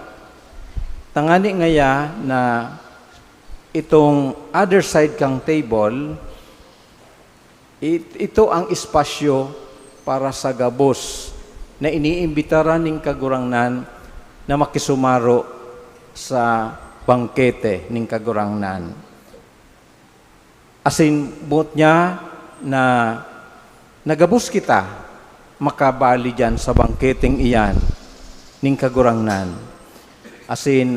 tangani ngaya na itong other side kang table, it-, ito ang espasyo para sa gabos na iniimbitaran ning Kagurangnan na makisumaro sa bangkete ning Kagurangnan. Asin boot niya na nagabos kita makabali diyan sa bangketeng iyan ning Kagurangnan. Asin,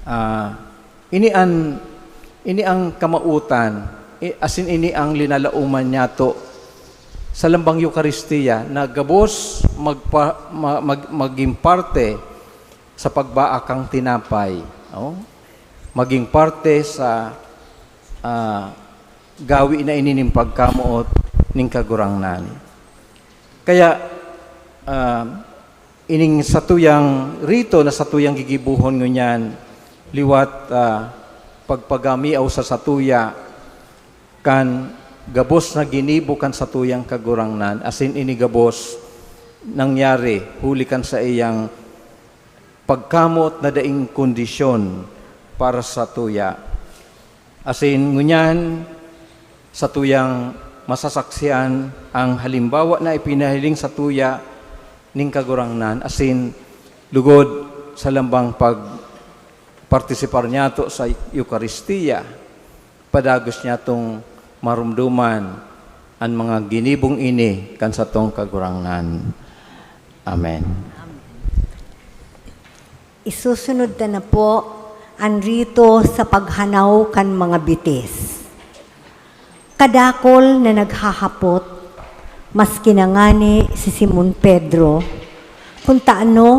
ah, ini an, ini ang kamawotan, i-, asin ini ang linalaoman niyato sa lambang Eukaristia na gabos magpa-, ma-, mag-, maging parte sa pagbaak kan tinapay, oh, maging parte sa, ah, gawi na ini nin pagkamoot nin Kagurangnan. Kaya, ah, ining satuyang rito na satuyang gigibohon ngunyan, liwat, ah, pagpagamiaw sa satuya kan gabos na ginibo kan satuyang Kagurangnan, asin ini gabos nangyari huli kan saiyang pagkamoot na daing kondisyon para satuya. Asin ngunyan, satuyang masasaksian ang halimbawa na ipinahiling satuya nin Kagurangnan, asin lugod sa lambang pagpartisipar niyato sa Eukaristia, padagos niyatong maromdoman an mga ginibong ini kan satong Kagurangnan. Amen. Isusunod ta na po an rito sa paghanaw kan mga bitis. Kadakol na naghahapot, maski na ngani si Simon Pedro, kun taano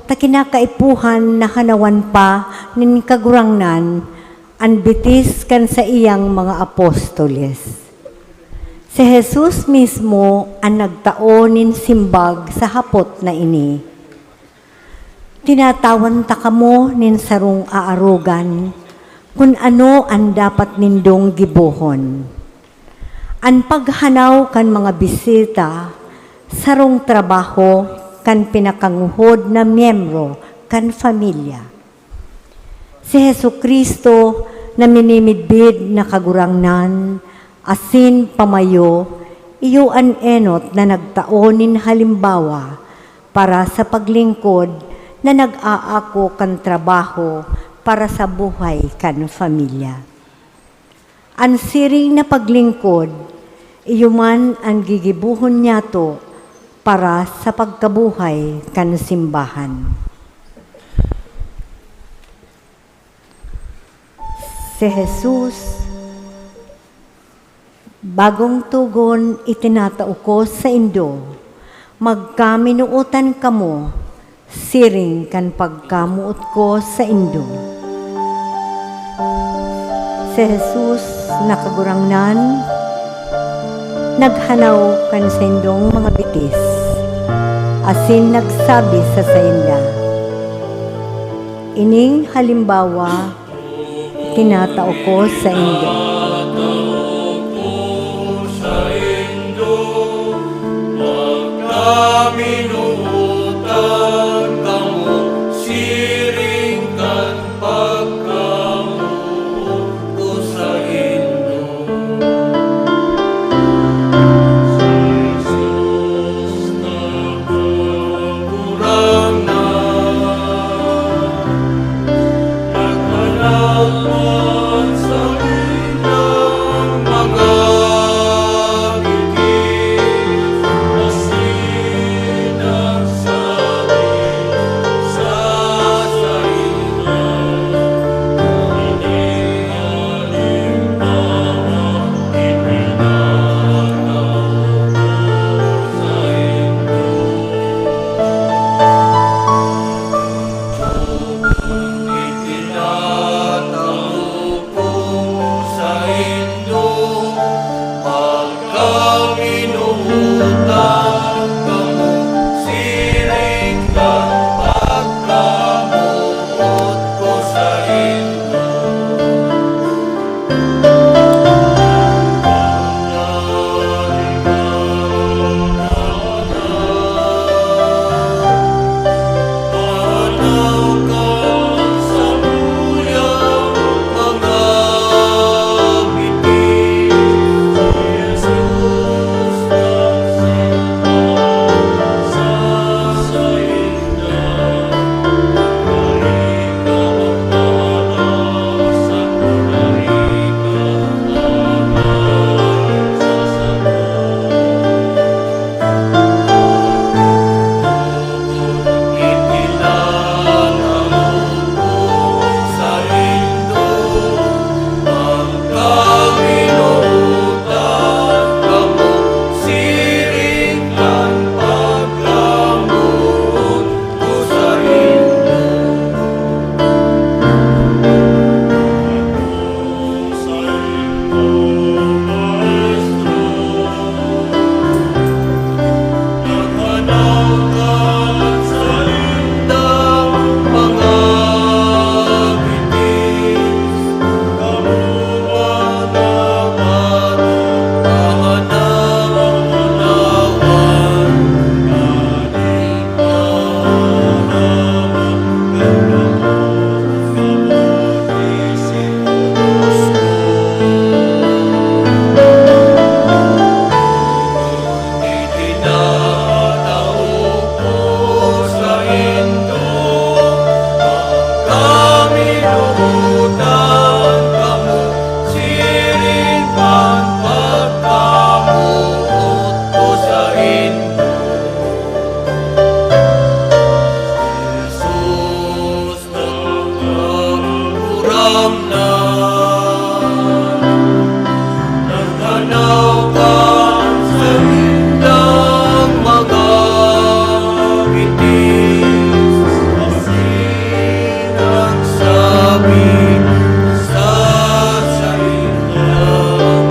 ta kinakaipuhan na hanawan pa nin Kagurangnan an bitis kan saiyang mga apostoles. Si Jesus mismo an nagtao nin simbag sa hapot na ini. Tinatawan ta kamo nin sarong aarogan kun ano an dapat nindong gibohon. An paghanaw kan mga bisita, sarong trabaho kan pinakanguhod na miyembro kan familya. Si Jesu-Cristo na minimidbid na Kagurangnan asin pamayo, iyo an enot na nagtao nin halimbawa para sa paglingkod na nag-aako kan trabaho para sa buhay kan familya. An siring na paglingkod, iyo man an gigibohon niyato para sa pagkabuhay kan simbahan. Si Jesus, bagong togon itinatao ko saindo, magkaminootan kamo siring kan pagkamoot ko saindo. Si Jesus na Kagurangnan naghanaw kan saindong mga bitis, asin nagsabi sa sainda, "Ining halimbawa tinatao ko saindo." Magkaminootan kamo siring kan pagkamoot ko saindo. Si Jesus na Kagurangnan, nagmanaw man saindang mga bitis, asin Nagkanaw kan saindang mga bitis, asin nagsabi sa saindang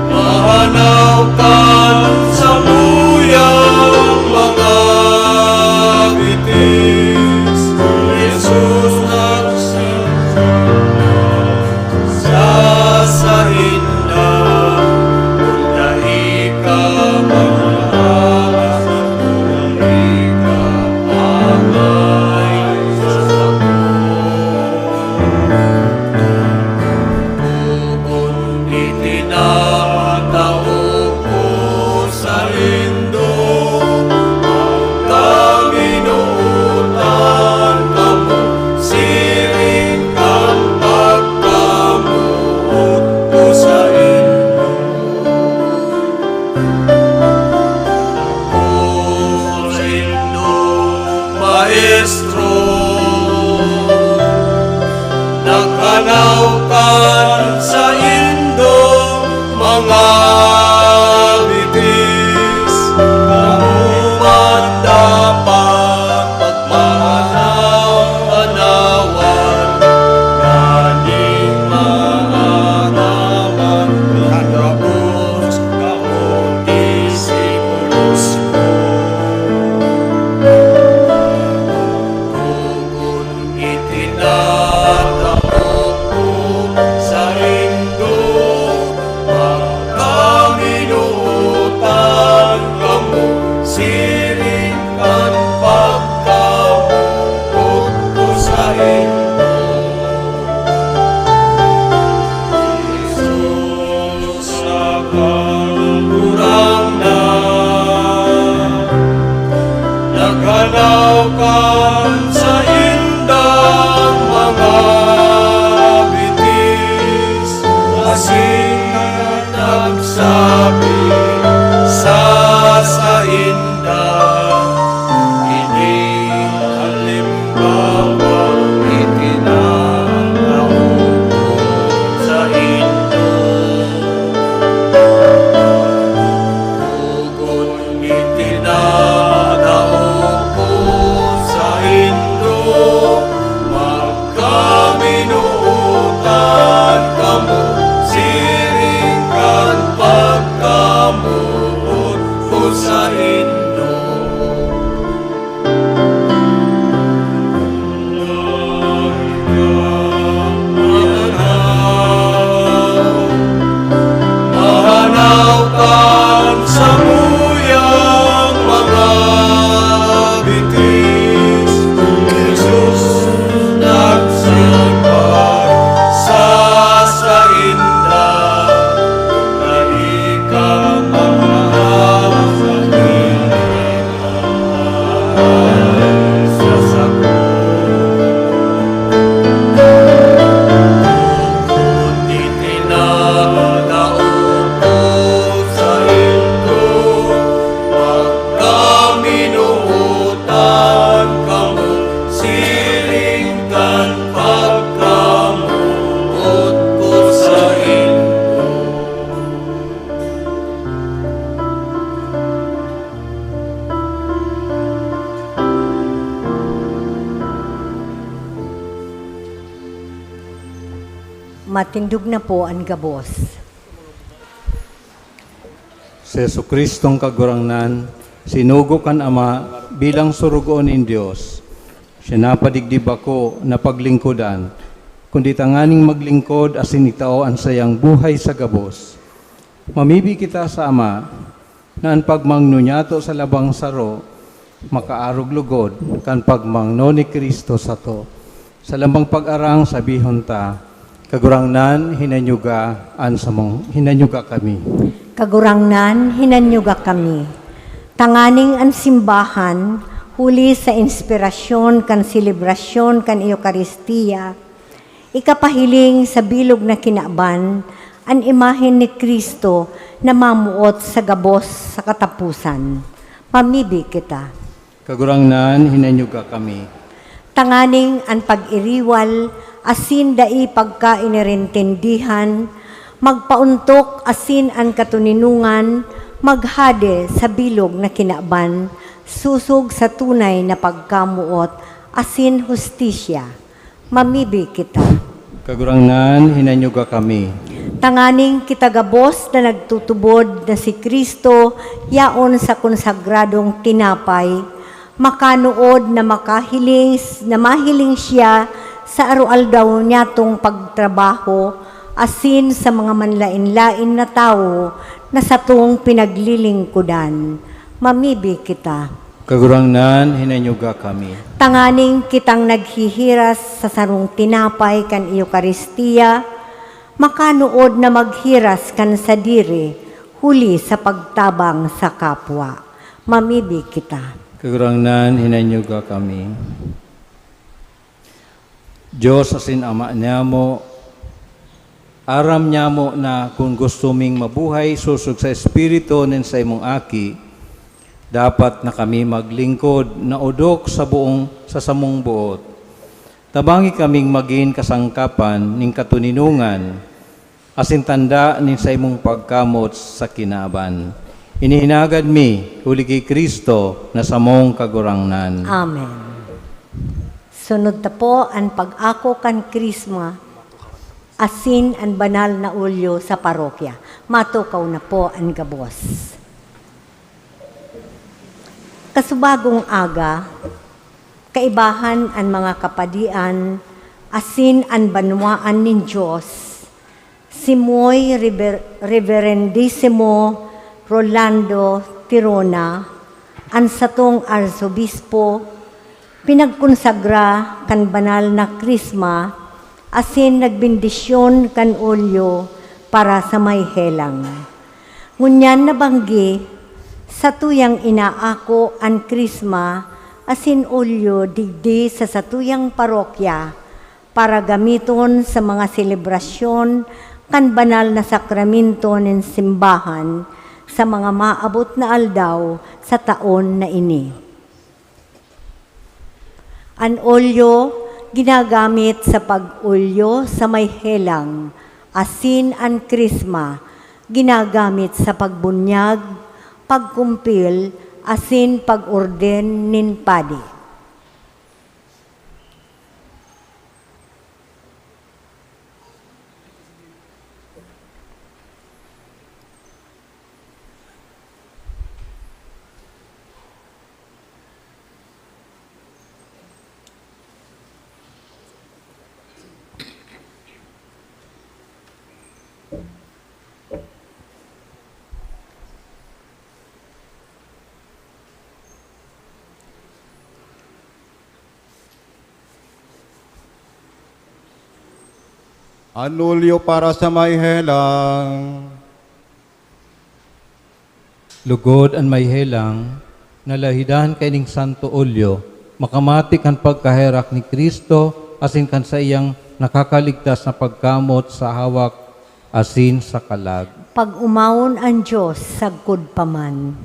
Mahanaw kan samuyang mga bitis, Jesus nagsabi sa sainda, "Kun dai ka mag-aas, kun dai ka mag-aas sa sako." Kun itinatao ko saindo, pagkaminootan kamo, siring kan pagkamoot ko saindo. Ako saindo, Maestro, nagkanaw kan saindong mga bitis. Kamo man dapat pagmahanaw-hanawan, nganing maaraman kan gabos kamo disipulos ko. Kun itinatao ko saindo, pagkaminootan kamo, siring kan pagkamoot ko saindo. Jesus, sa Kagurangnan, naghanaw kan saindang mga bitis, asin nagsabi sa sainda, "Ini an limbawang itinatao ko saindo." Kun itinatao ko saindo, magkaminootan kamo, siring kan pagkamoot ko saindo. Mahanaw kan samuyang mga bitis, Jesus nagsabat sa sainda, "Dai ka maaram sa Matindog na po an gabos. Si Jesu-Cristong Kagurangnan, sinugo kan Ama bilang sorogoon nin Dios. Siya napadigdi bako na paglingkodan, kundi tanganing maglingkod asin itao an saiyang buhay sa gabos. Mamibi kita sa Ama, na an pagmangno niyato sa labang saro makaarog lugod kan pagmangno ni Cristo sato. Sa labang pag-arang, sabihon ta, "Kagurangnan, hinanyuga an samong, hinanyuga kami." Kagurangnan, hinanyuga kami. Tanganing an simbahan, huli sa inspirasyon kan selebrasyon kan Eukaristia, ikapahiling sa bilog na kinaban an imahen ni Cristo na mamuot sa gabos sa kataposan. Mamibi kita. Kagurangnan, hinanyuga kami. Tanganing an pag-iriwal asin dai pagkainirintindihan magpaontok asin an katoninongan maghade sa bilog na kinaban, sosog sa tunay na pagkamoot asin hustisya. Mamibi kita. Kagurangnan, hinanyuga kami. Tanganing kita gabos na nagtutubod na si Cristo yaon sa konsagradong tinapay, makanood na makahiling, na mahiling siya sa aroaldaw niyatong pagtrabaho, asin sa mga manlaen-laen na tawo na satong pinaglilingkodan. Mamibi kita. Kagurangnan, hinanyuga kami. Tanganing kitang naghihiras sa sarong tinapay kan Eukaristia, makanood na maghiras kan sadiri, huli sa pagtabang sa kapwa. Mamibi kita. Kagurangnan, hinanyuga kami. Dios asin Ama niamo, aram niamo na kun gusto ming mabuhay sosog sa Espiritu nin saimong Aki, dapat na kami maglingkod na odok sa buong, sa samong boot. Tabangi kaming magin kasangkapan nin katoninongan asin tanda nin saimong pagkamot sa kinaban. Ini hinagad mi huli ki Cristo na samong Kagurangnan. Amen. Sunod ta po an pag-ako kan Krisma asin an banal na olyo sa parokya. Matukaw na po an gabos. Kasubagong aga, kaibahan an mga kapadian asin an banwaan nin Dios, si Moy Rever-, Reverendisimo Rolando Tirona, an satong Arsobispo, pinagkonsagra kan banal na Krisma asin nagbendisyon kan olyo para sa may helang. Ngunyan nabanggi, satuyang inaako an Krisma asin olyo digdi sa satuyang parokya para gamiton sa mga selebrasyon kan banal na sakramento nin simbahan sa mga maabot na aldaw sa taon na ini. An olyo ginagamit sa pag-olyo sa may helang, asin an krisma ginagamit sa pagbunyag, pagkumpil, asin pag-orden nin padi. An olyo para sa may helang. Lugod an may helang, nalahidan kaining santo olyo, makamati kan pagkaherak ni Cristo asin kan saiyang nakakaligtas na pagkamot sa hawak asin sa kalag. Pag-omawon an Dios sagkod pa man.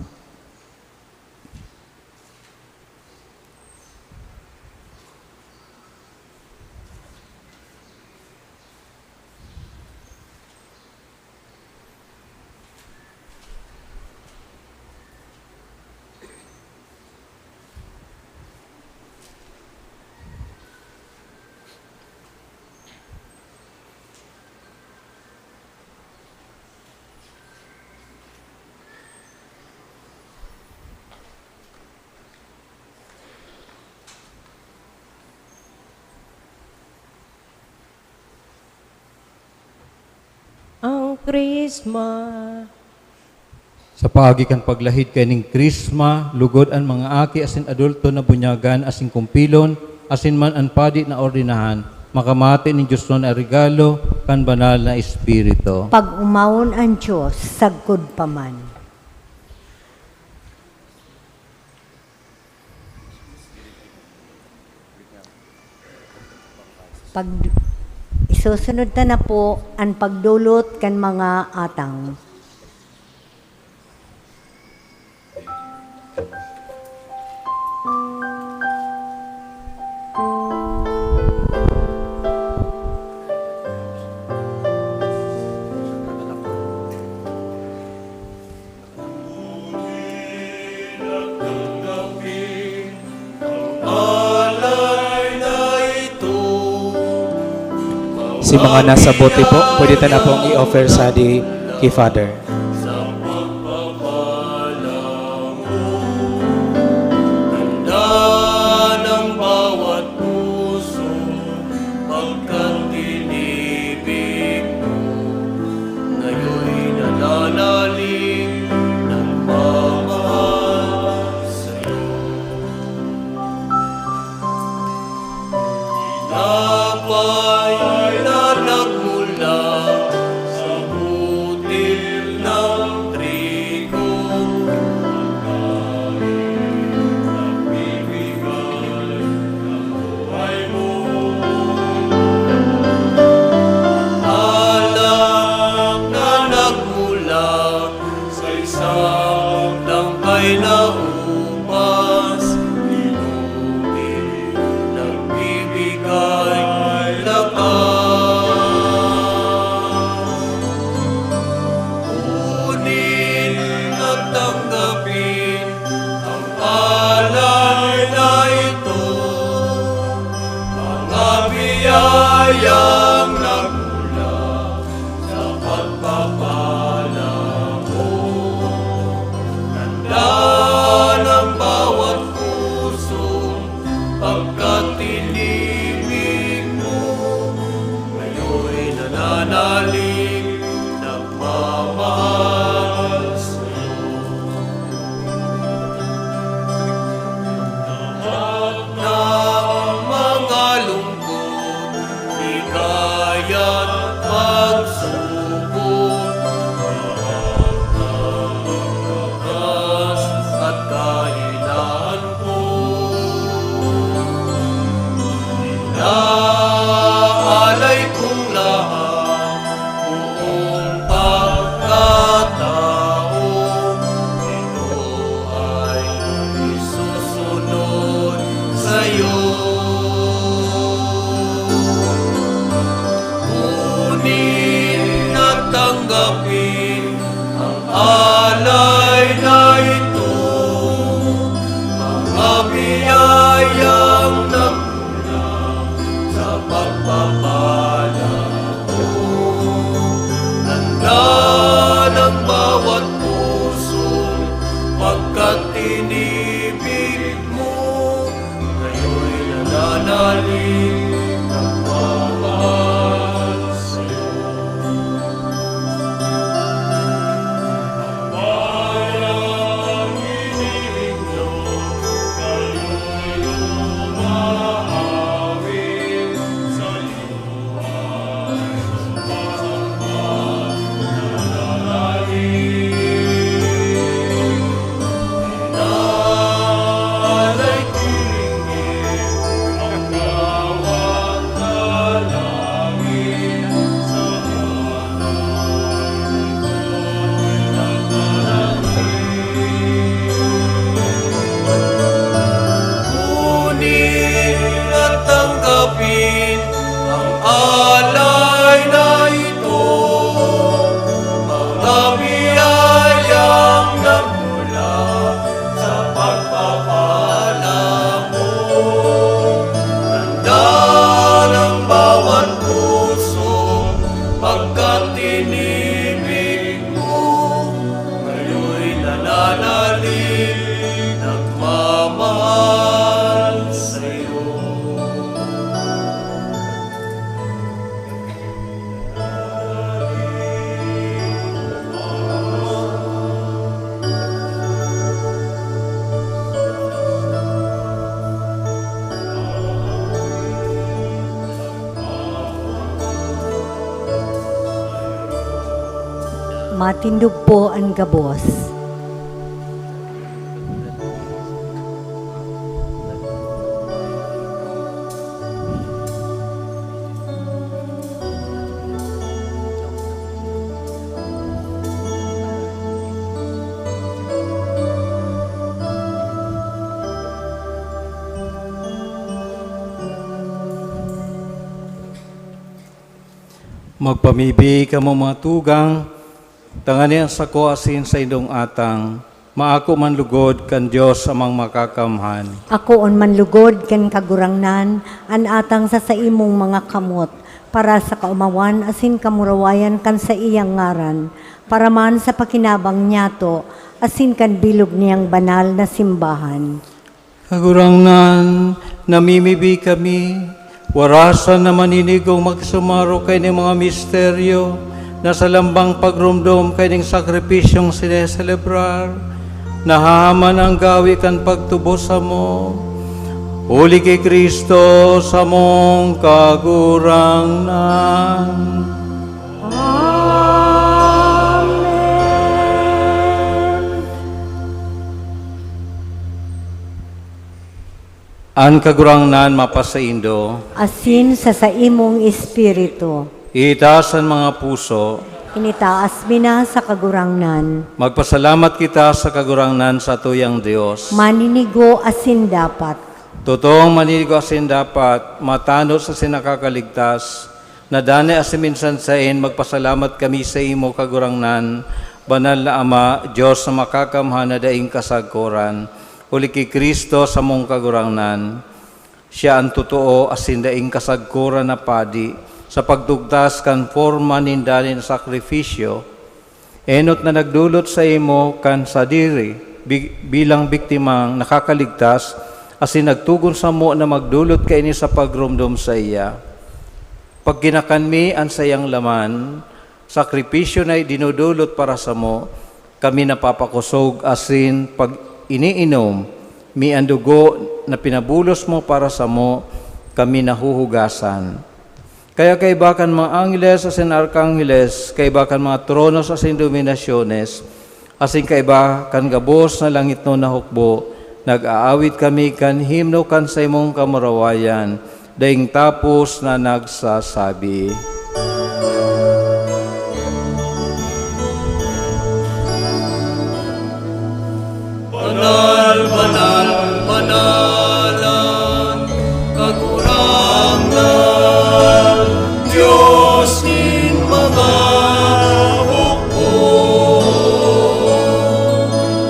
Krisma. Sa paagi kan paglahid kaining Krisma, lugod an mga aki asin adulto na bunyagan asin kumpilon, asin man an padi na ordenahan, makamate nin diosnon na regalo kan Banal na Espiritu. Pag-omawon an Dios sagkod pa man. Pag, isusunod ta na po an pagdulot kan mga atang. Si mga nasa bote po, pwede ta na pong i-offer sa di kay Father. Matindog po an gabos. Magpamibi kamo, mga tugang, tanganing an sako asin saindong atang maako man lugod kan Dios Amang Makakamhan. Akoon man lugod kan Kagurangnan an atang sa saimong mga kamot, para sa kaomawan asin kamurawayan kan saiyang ngaran, para man sa pakinabang niyato asin kan bilog niyang banal na simbahan. Kagurangnan, namimibi kami, warasan na maninigong magsumaro kaining mga misteryo na sa lambang pagromdom kaining sakripisyong sineselebrar, nahahaman an gawi kan pagtubos samo. Huli ki Cristo samong Kagurangnan. Amen. An Kagurangnan mapasaindo. Asin sa saimong espiritu. Itaas an mga puso. Initaas mi na sa Kagurangnan. Magpasalamat kita sa Kagurangnan, satuyang Dios. Maninigo asin dapat. Totoong maninigo asin dapat, matanos asin nakakaligtas, na danay asin minsan saen magpasalamat kami saimo, Kagurangnan, Banal na Ama, Dios na makakamhan na daing kasagkoran, huli ki Cristo samong Kagurangnan. Siya an totoo asin daing kasagkoran na padi sa pagtugtas kan forma nin danay na sakrifisyo, enot na nagdolot saimo kan sadiri bi-, bilang biktimang nakakaligtas, asin nagtugon samo na magdolot kaini sa pagromdom saiya. Pag kinakan mi an saiyang laman, sakripisyo na idinodolot para samo, kami napapakosog asin pag iniinom mi an dugo na pinabulos mo para samo, kami nahuhugasan. Kaya kaiba kan mga angheles asin arkangheles, kaiba kan mga tronos asin dominasyones, asin kaiba kan gabos na langitnon na hukbo, nag-aawit kami kan himno kan saimong kamurawayan, daing tapos na nagsasabi, "Banal, banal, banal an Kagurangnan, Dios nin mga hukbo.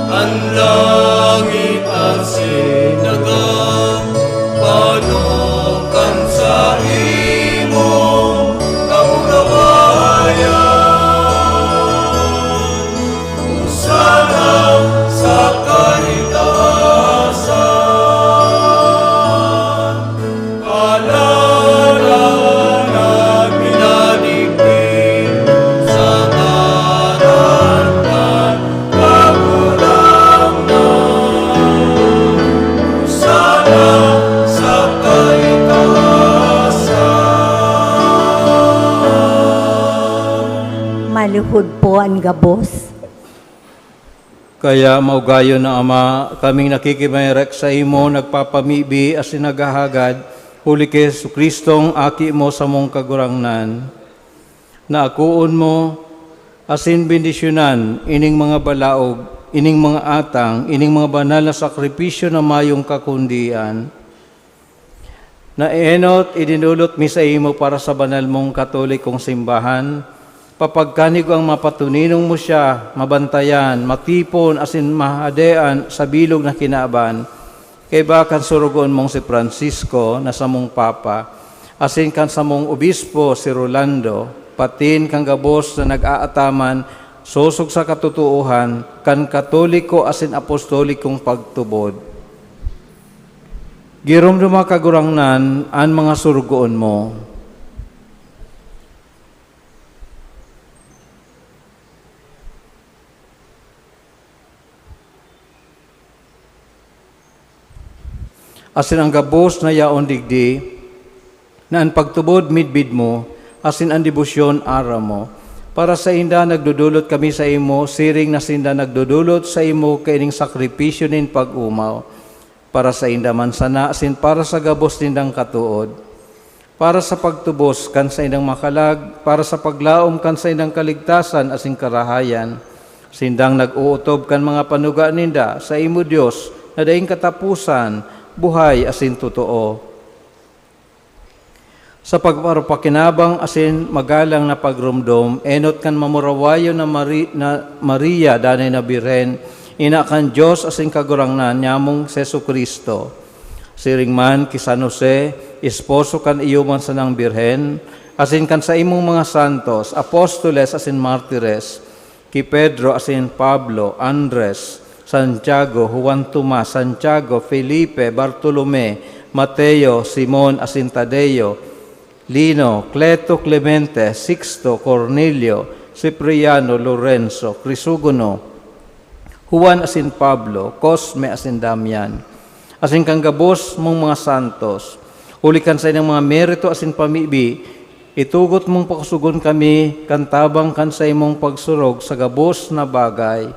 An langit asin daga panukan saimong kamurawayan. Hosana sa kaitaasan. Alala na pinadigdi sa ngaran kan Kagurangnan. Hosana sa kaitaasan." Maluhod po an gabos. Kaya, maugayon na Ama, kaming nakikimaherak saimo, nagpapamibi asin naghahagad, huli ki Jesu-Cristong Aki mo, samong Kagurangnan, na akoon mo asin bendisyonan ining mga balaog, ining mga atang, ining mga banal na sakripisyo na mayong kakundian. Na enot, idinulot mi saimo para sa banal mong Katolikong simbahan, papagkanigo ang mapatuninong mo siya, mabantayan, matipon, asin mahadean sa bilog na kinaban, kaiba kan sorogoon mong si Francisco na samong Papa, asin kan samong Obispo si Rolando, patin kan gabos na nag-aataman sosog sa katotoohan kan Katoliko asin Apostolikong pagtubod. Giromdoma, Kagurangnan, an mga sorogoon mo. Asin an gabos na yaon digdi, na an pagtubod midbid mo, asin an debosyon aram mo. Para sainda nagdodolot kami saimo, siring na sinda nagdodolot saimo kaining sakripisyo nin pag-omaw. Para sainda man sana asin para sa gabos nindang katood. Para sa pagtubos kan saindang mga kalag, para sa paglaom kan saindang kaligtasan asin karahayan, sindang nag-ootob kan mga panuga ninda saimo, Dios, na daing kataposan, buhay asin totoo. Sa pagpapakinabang asin magalang na pagromdom, enot kan mamurawayon na Mari-, na Maria, danay na Birhen, ina kan Dios asin Kagurangnan nyamong Jesu-Cristo. Siring man ki San Jose, esposo kan iyo man sanang Birhen, asin kan saimong mga santos, apostoles asin martires, ki Pedro asin Pablo, Andres, Santiago, Juan Tomas, Santiago, Felipe, Bartolome, Mateo, Simon asin Tadeo, Lino, Cleto, Clemente, Sixto, Cornelio, Cipriano, Lorenzo, Crisogono, Juan asin Pablo, Cosme asin Damian, asin kan gabos mong mga santos. Huli kan saindang mga merito asin pamibi, itugot mong pakosogon kami kan tabang kan saimong pagsurog sa gabos na bagay.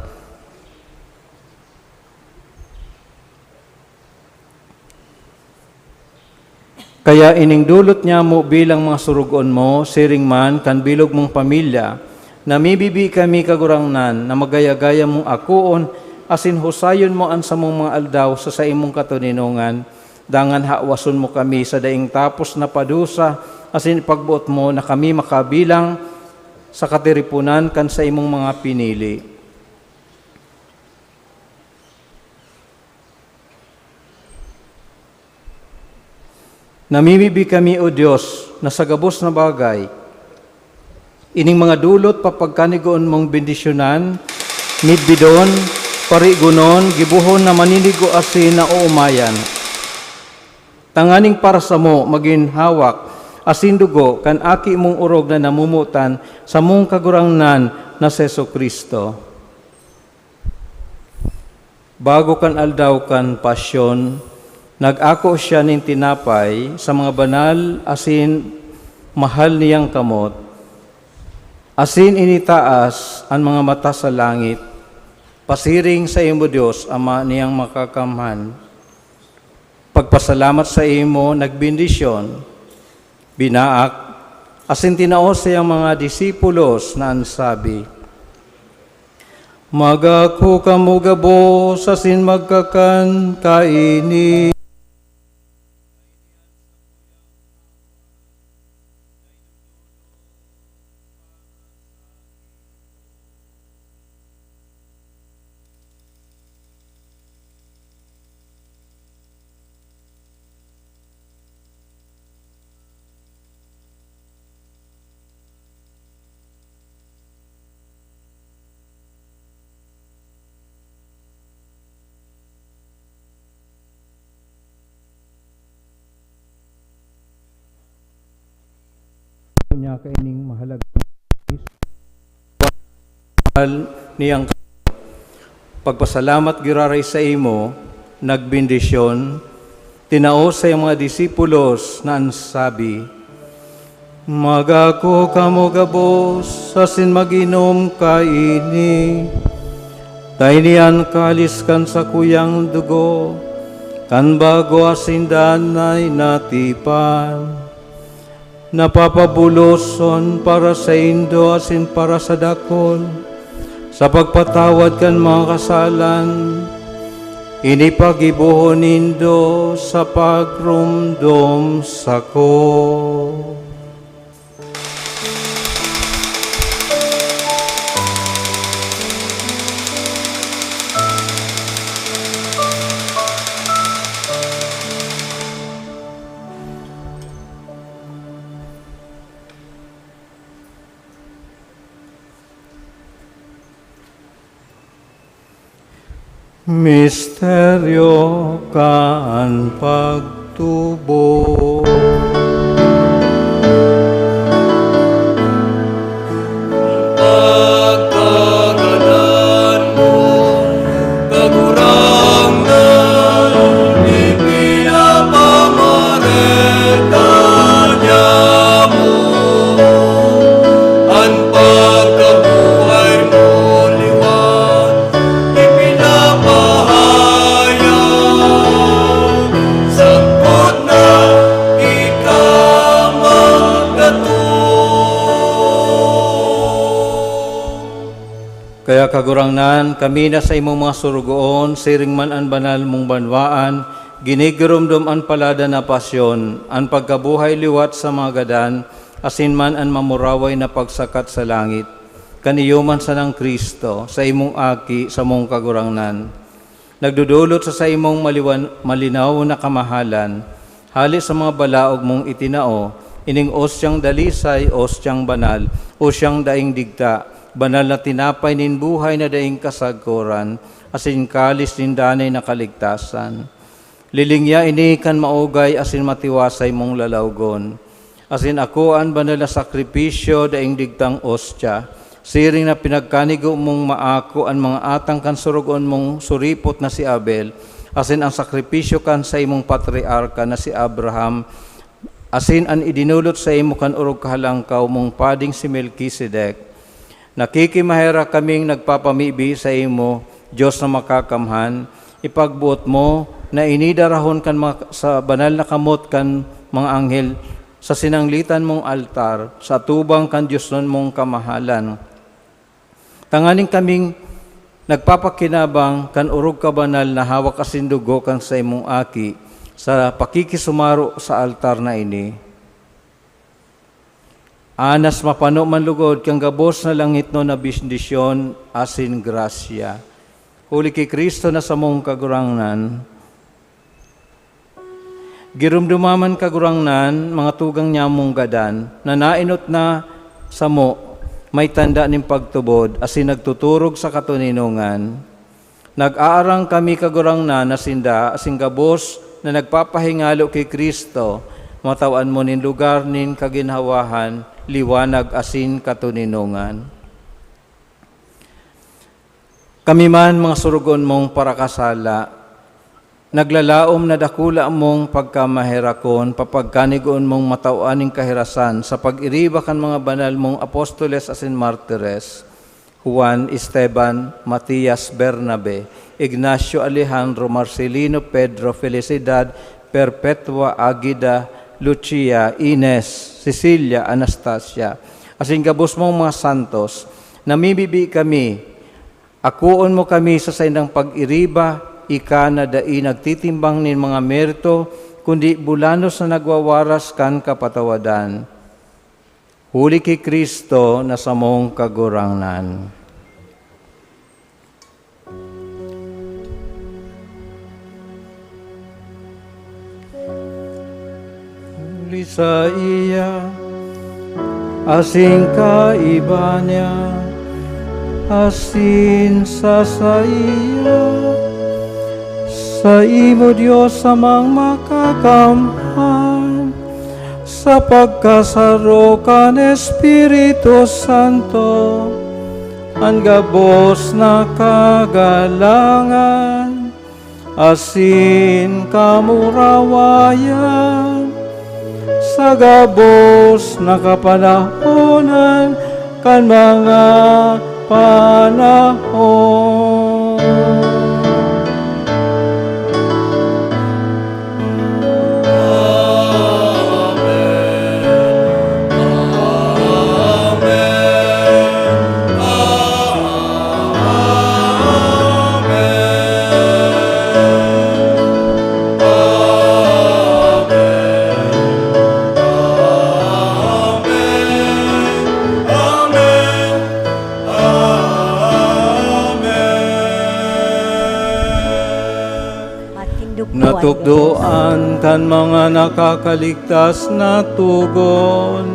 Kaya ining dolot nyamo bilang mga sorogoon mo, siring man kan bilog mong pamilya, namibibi kami, Kagurangnan, na magaya-gaya mong akoon asin husayon mo an samong mga aldaw sa saimong katoninongan, dangan hawason mo kami sa daing tapos na padusa, asin ipagboot mo na kami makabilang sa katiriponan kan saimong mga pinili. Namimibi kami, O Dios, na sa gabos na bagay, ining mga dolot papagkanigoon mong bendisyonan, midbidon, parigonon, gibohon na maninigo asin naoomayan. Tanganing para samo magin hawak asin dugo kan Aki mong orog na namomotan, samong Kagurangnan na si Jesu-Cristo. Bago kan aldaw kan Pasyon, nag-ako siya nin tinapay sa mga banal asin mahal niyang kamot, asin initaas an mga mata sa langit, pasiring saimo, Dios, Ama niyang Makakamhan. Pagpasalamat saimo, nagbendisyon, binaak, asin tinao sa iyang mga disipulos na an sabi, "Magako kamo gabos asin magkakan kaini." Niya kaining mahalagang niyang pagpasalamat giraray saimo, nagbendisyon, tinao sa iyang mga disipulos na an sabi, "Magako kamo gabos asin mag-inom kaini. Ta ini an kalis kan sakuyang dugo, kan bago asin danay na tipan, na papabuloson para saindo asin para sa dakul, sa pagpatawad kan mga kasalan. Ini paggibohon nindo sa pagromdom sako." Misteryo kan pagtubod. Pagkagadan mo, Kagurangnan, ipinapamareta niamo an pag- Kagurangnan, kami na saimong mga sorogoon, siring man an banal mong banwaan, ginigiromdom an palada na pasyon, an pagkabuhay liwat sa mga gadan, asin man an mamuraway na pagsakat sa langit. Kan iyo man sanang Cristo, saimong Aki, samong Kagurangnan. Nagdodolot sa saimong maliwan-, malinaw na kamahalan, hale sa mga balaog mong itinao, ining ostyang dalisay, ostyang banal, ostyang daing digta, banal na tinapay nin buhay na daing kasagkoran, asin kalis nin danay na kaligtasan. Lilingya ini kan maugay asin matiwasay mong lalawgon. Asin ako an banal na sakripisyo, daing digtang ostya, siring na pinagkanigo mong maako an mga atang kan sorogoon mong suripot na si Abel, asin an sakripisyo kan saimong patriarka na si Abraham, asin an idinolot saimo kan orog kahalangkaw mong pading si Melkisedek. Nakikimaherak kaming nagpapamibi saimo, Dios na Makakamhan, ipagboot mo na ini darahon kan mga, sa banal na kamot kan mga anghel sa sinanglitan mong altar, sa atubang kan diosnon mong kamahalan. Tanganing kaming nagpapakinabang kan orog kabanal na hawak asin dugo kan saimong Aki sa pakikisumaro sa altar na ini. Anas mapano man lugod kan gabos na langitnon na bendisyon asin grasya. Huli ki Cristo na samong Kagurangnan, giromdoma man, Kagurangnan, mga tugang nyamong gadan na naenot na samo may tanda nin pagtubod asin nagtuturog sa katoninongan. Nag-aarang kami, Kagurangnan, na sinda asin gabos na nagpapahingalo ki Cristo, matawan mo nin lugar nin kaginhawahan, liwanag asin katoninongan. Kami man, mga sorogoon mong parakasala, naglalaom na dakula mong pagkamaherakon, papagkanigoon mong matawan nin kahirasan sa pag-iriba kan mga banal mong apostoles asin martires, Juan, Esteban, Matias, Bernabe, Ignacio, Alejandro, Marcelino, Pedro, Felicidad, Perpetua, Agida, Lucia, Ines, Cecilia, Anastasia, asin gabos mong mga santos, namimibi kami, akoon mo kami sa saindang pag-iriba, ika na dai nagtitimbang nin mga merito, kundi bulanos na nagwawaras kan kapatawadan. Huli ki Cristo na samong Kagurangnan. Huli saiya, asin kaiba niya, asin sa saiya, saimo, Dios Amang Makakamhan, sa pagkasaro kan Espiritu Santo, an gabos na kagalangan asin kamurawayan sa gabos na kapanahonan kan mga panahon. Matindog po an Natukdoan kan mga nakakaligtas na togon,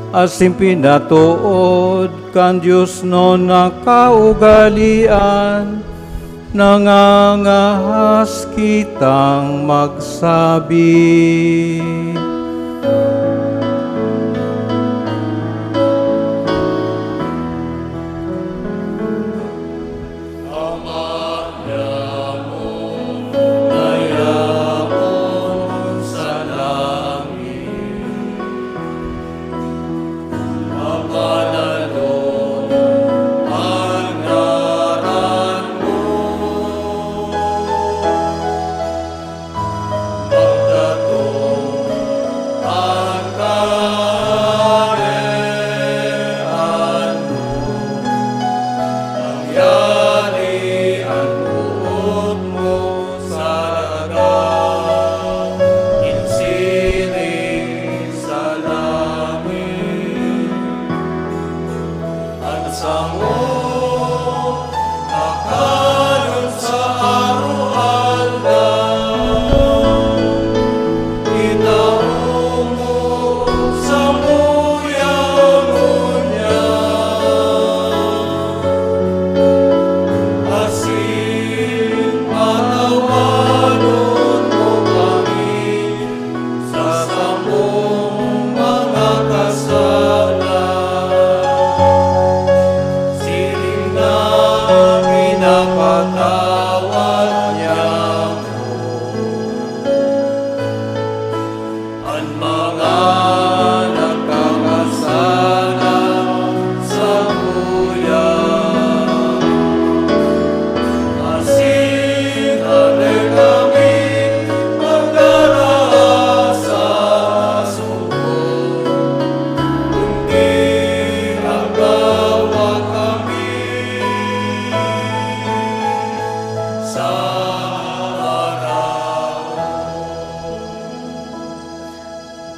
asin pinatood kan diosnon na kaugalean, nangangahas kitang magsabi.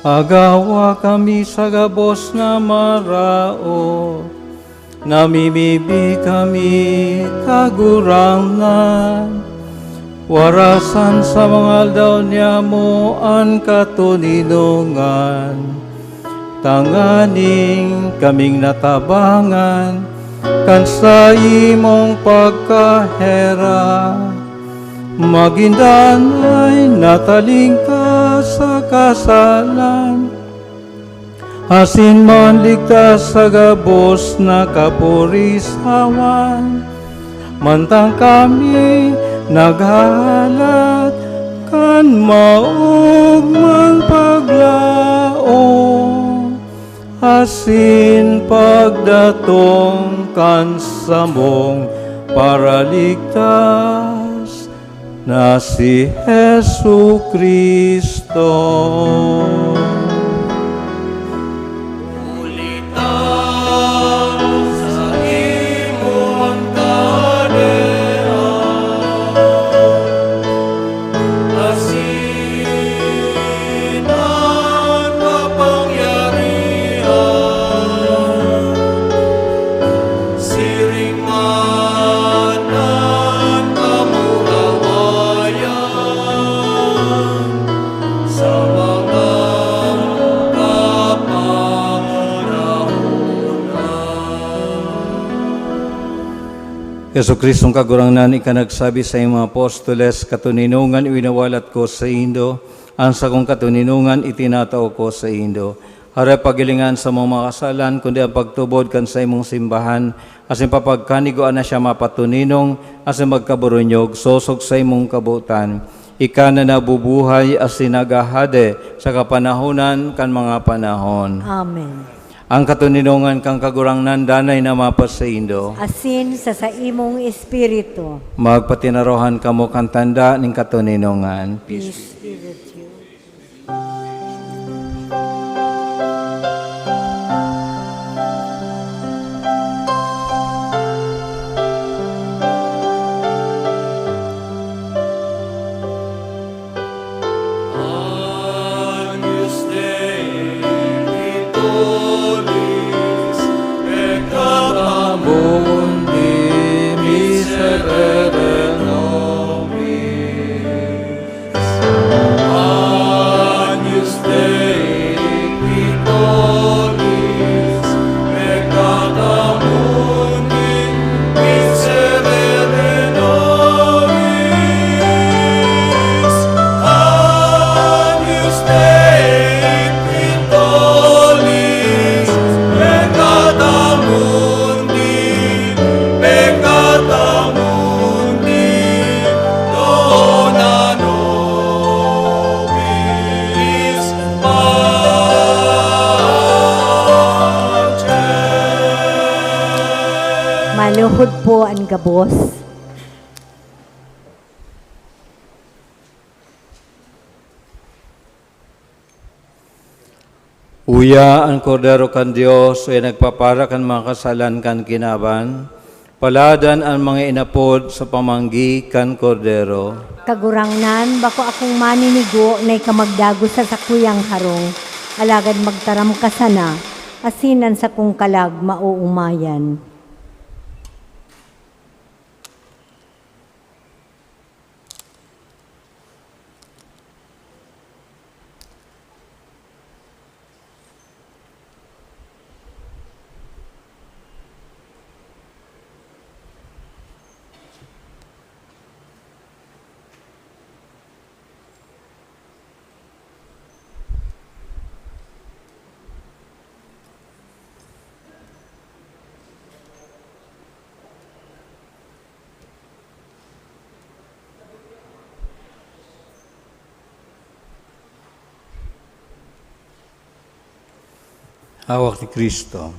Agawa kami sa gabos na maraot, namimibi kami, Kagurangnan. Warasan sa mga aldaw niyamo an katoninongan, tanganing kaming natabangan kan saimong pagkaherak, magin danay natalingkas sa kasalan, asin manligtas sa gabos na kapurisawan, mantang kami naghahalat kan maogmang paglaom asin pagdatong kan samong Paraligtas na si Jesu-Cristo. Huli ta sa imong kadehan, asin an kapangyarihan, siring man an kamurawayan sa mga kapanahonan. Jesu-Cristong Kagurangnan, ika nagsabi sa imong mga apostoles, "Katoninongan iwinawalat ko saindo, an sakong katoninongan itinatao ko saindo." Harayo paghilinga an samong mga kasalan, kundi an pagtubod kan saimong simbahan, asin papagkanigoan na siya mapatoninong asin magkaboronyog sosog saimong kabotan. Ika na nabubuhay asin naghahade sa kapanahonan kan mga panahon. Amen. An katoninongan kan Kagurangnan danay na mapasaindo. Asin sa saimong espiritu. Magpatinarohan kamo kan tanda nin katoninongan. Peace be with you. Agnus Dei, qui tollis peccata mundi, miserere nobis. Agnus Dei, qui tollis peccata mundi, miserere nobis. Agnus Dei, qui tollis peccata mundi, peccata mundi, dona nobis pace. Maluhod po an gabos. Uya an Kordero kan Dios, uya nagpapara kan mga kasalan kan kinaban. Paladan an mga inapod sa pamanggi kan Kordero. Kagurangnan, bako akong maninigo na ika magdagos sa sakuyang harong, alagad magtaram ka sana, asin an sakong kalag maoomayan. Hawak ni Cristo.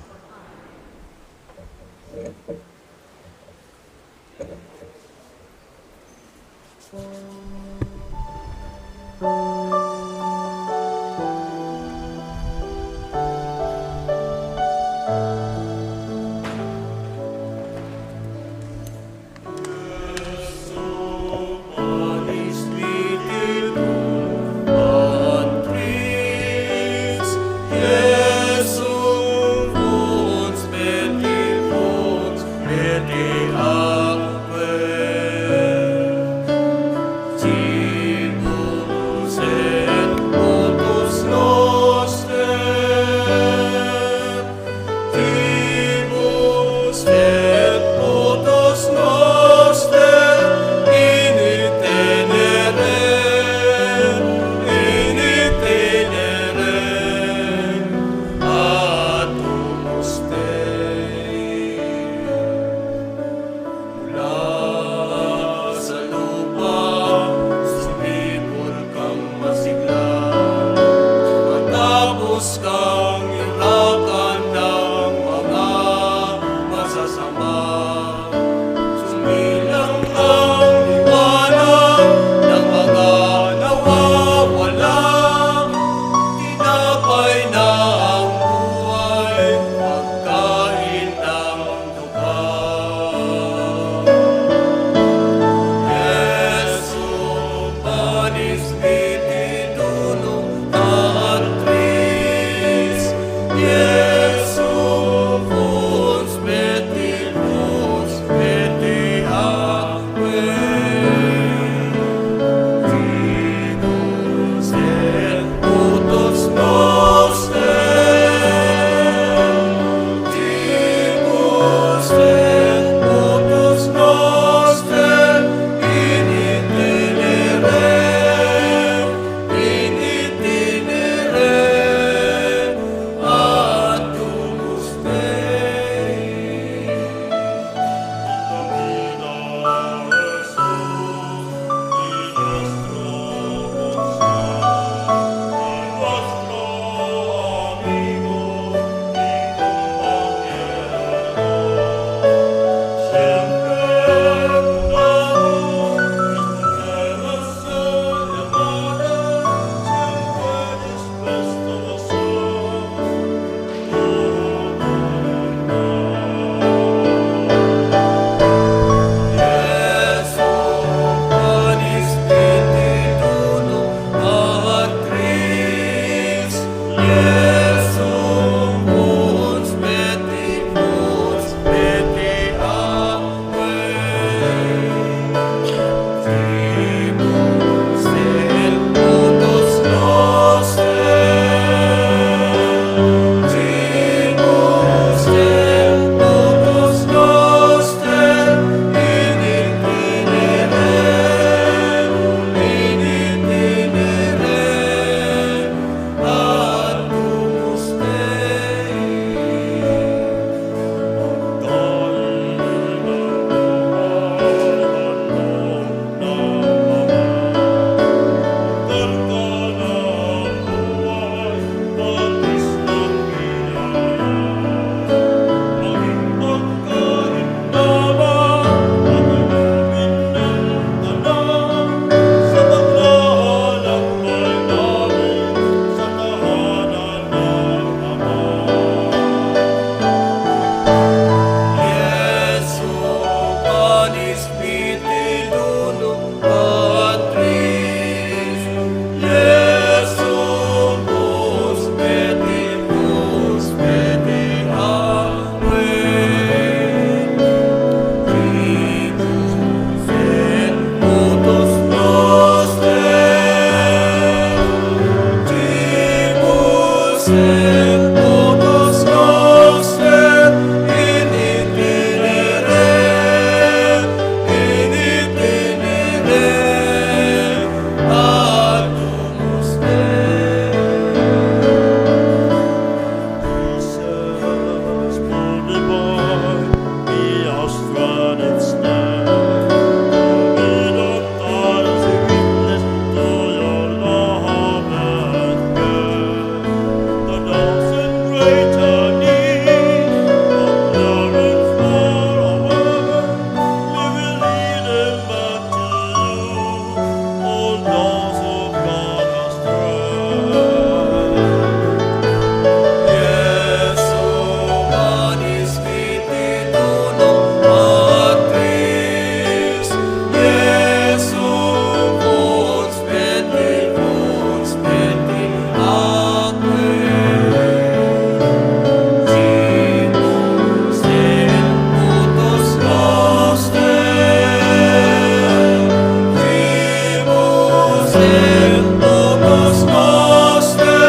Sancto Cosmos te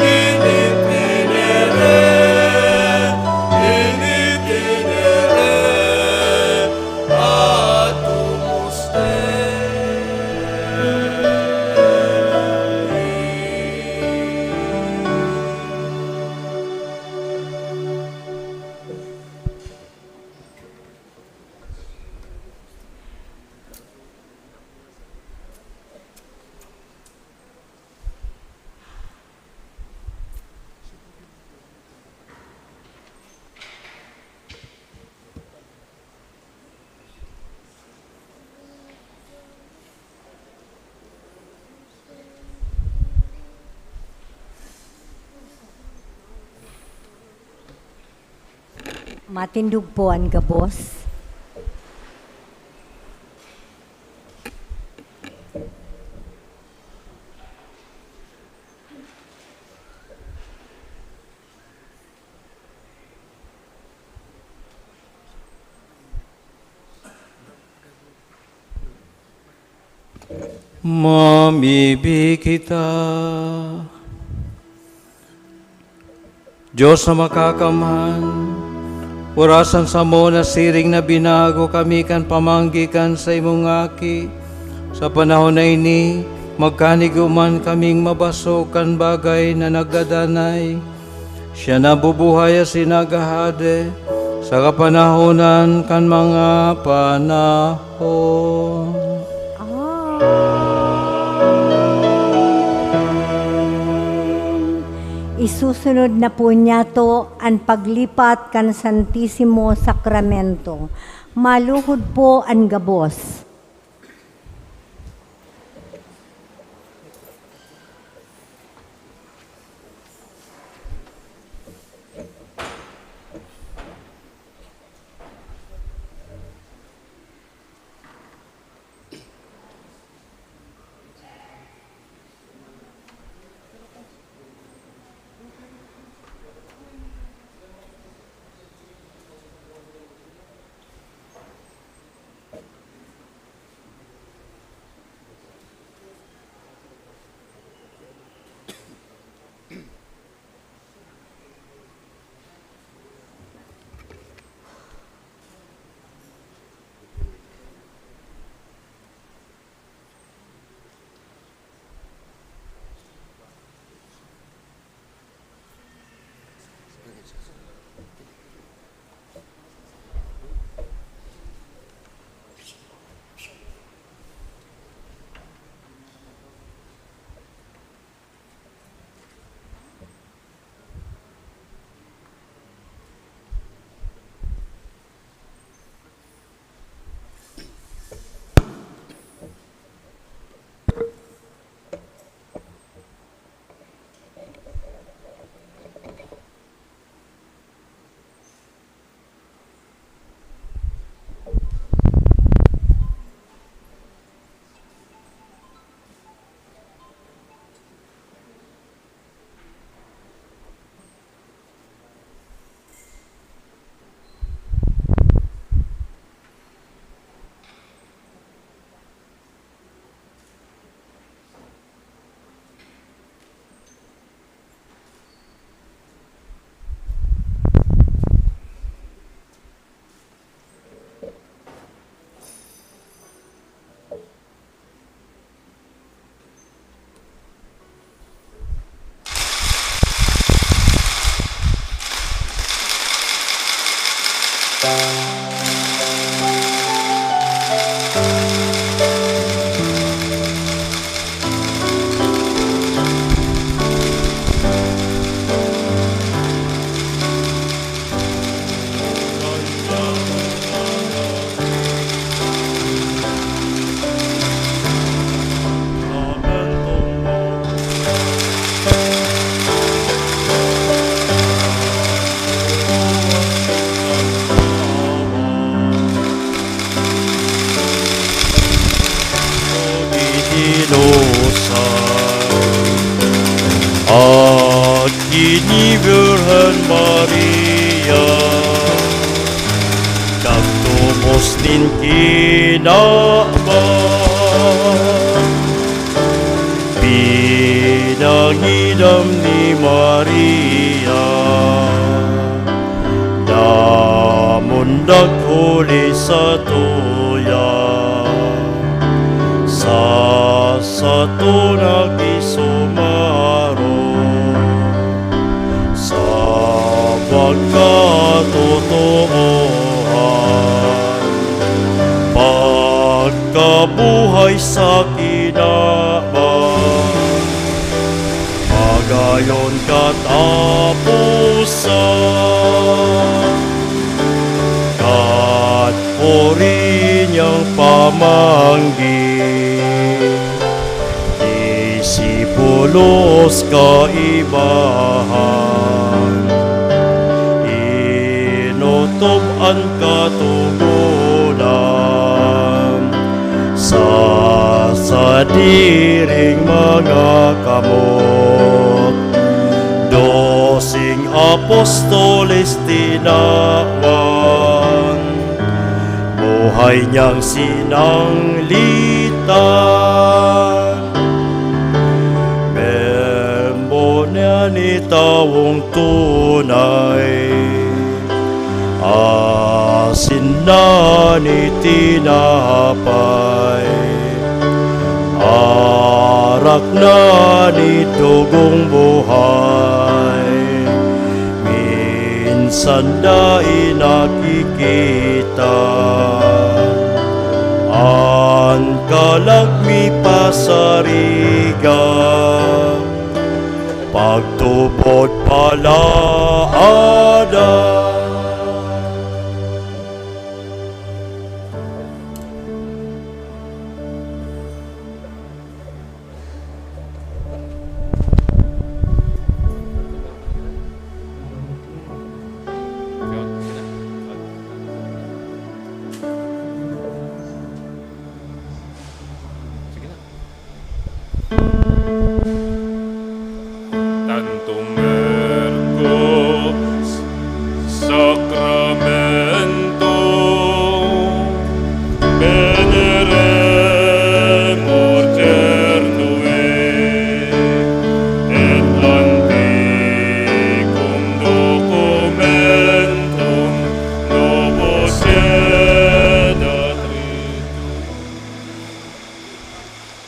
in itinere, in itinere atumus Dei. Matindog po an gabos. Mamibi kita. Dios na Makakamhan, orasan samo na siring na binago kami kan pamanggi kan saimong Aki. Sa panahon na ini, magkanigo man kaming mabasog kan bagay na nagdadanay. Siya nabubuhay asin naghahade sa kapanahonan kan mga panahon. Amen. Isusunod na po niyato an paglipat kan Santisimo Sakramento. Maluhod po an gabos. Dinusay, Aki ni Birhen Maria, nagtumos nin kinaban. Hidam ni Maria, damon daghuli sa tuya, sa sato nakisumaro sa pagkatotoohan, pagkabuhay sa kinaban. Magayon kataposan, kan puri niyang pamanggi, disipulos kaibahan, inotob an katogonan sa sadiring mga kamot. Doseng apostoles tinawan, buhay niyang sinanglitan. Membo niya ni tawong tunay, asin na ni tinapay, arak na ni dugong buhay. Minsan dai nakikita an kalag mi pasariga, pagtubod pala ada. Tantum ergo sacramentum, veneremur cernui, et antiquum documentum novo cedat ritu.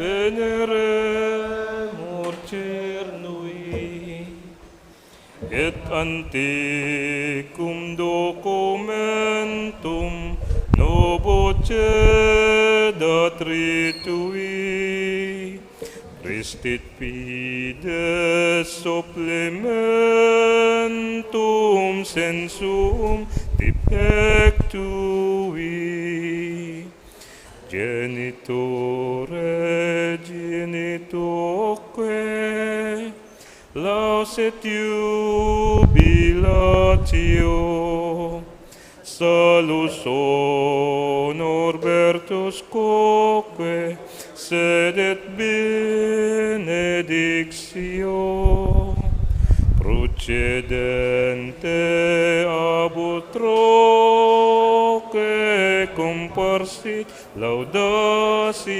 Veneremur cernui, et antiquum documentum novo cedat ritui, restit fides supplementum sensuum defectui. Genitore genitoque, laus et iubilatio, salus honor virtus quoque, sed et benedictio pro Cedente ab utroque comparsit laudatio.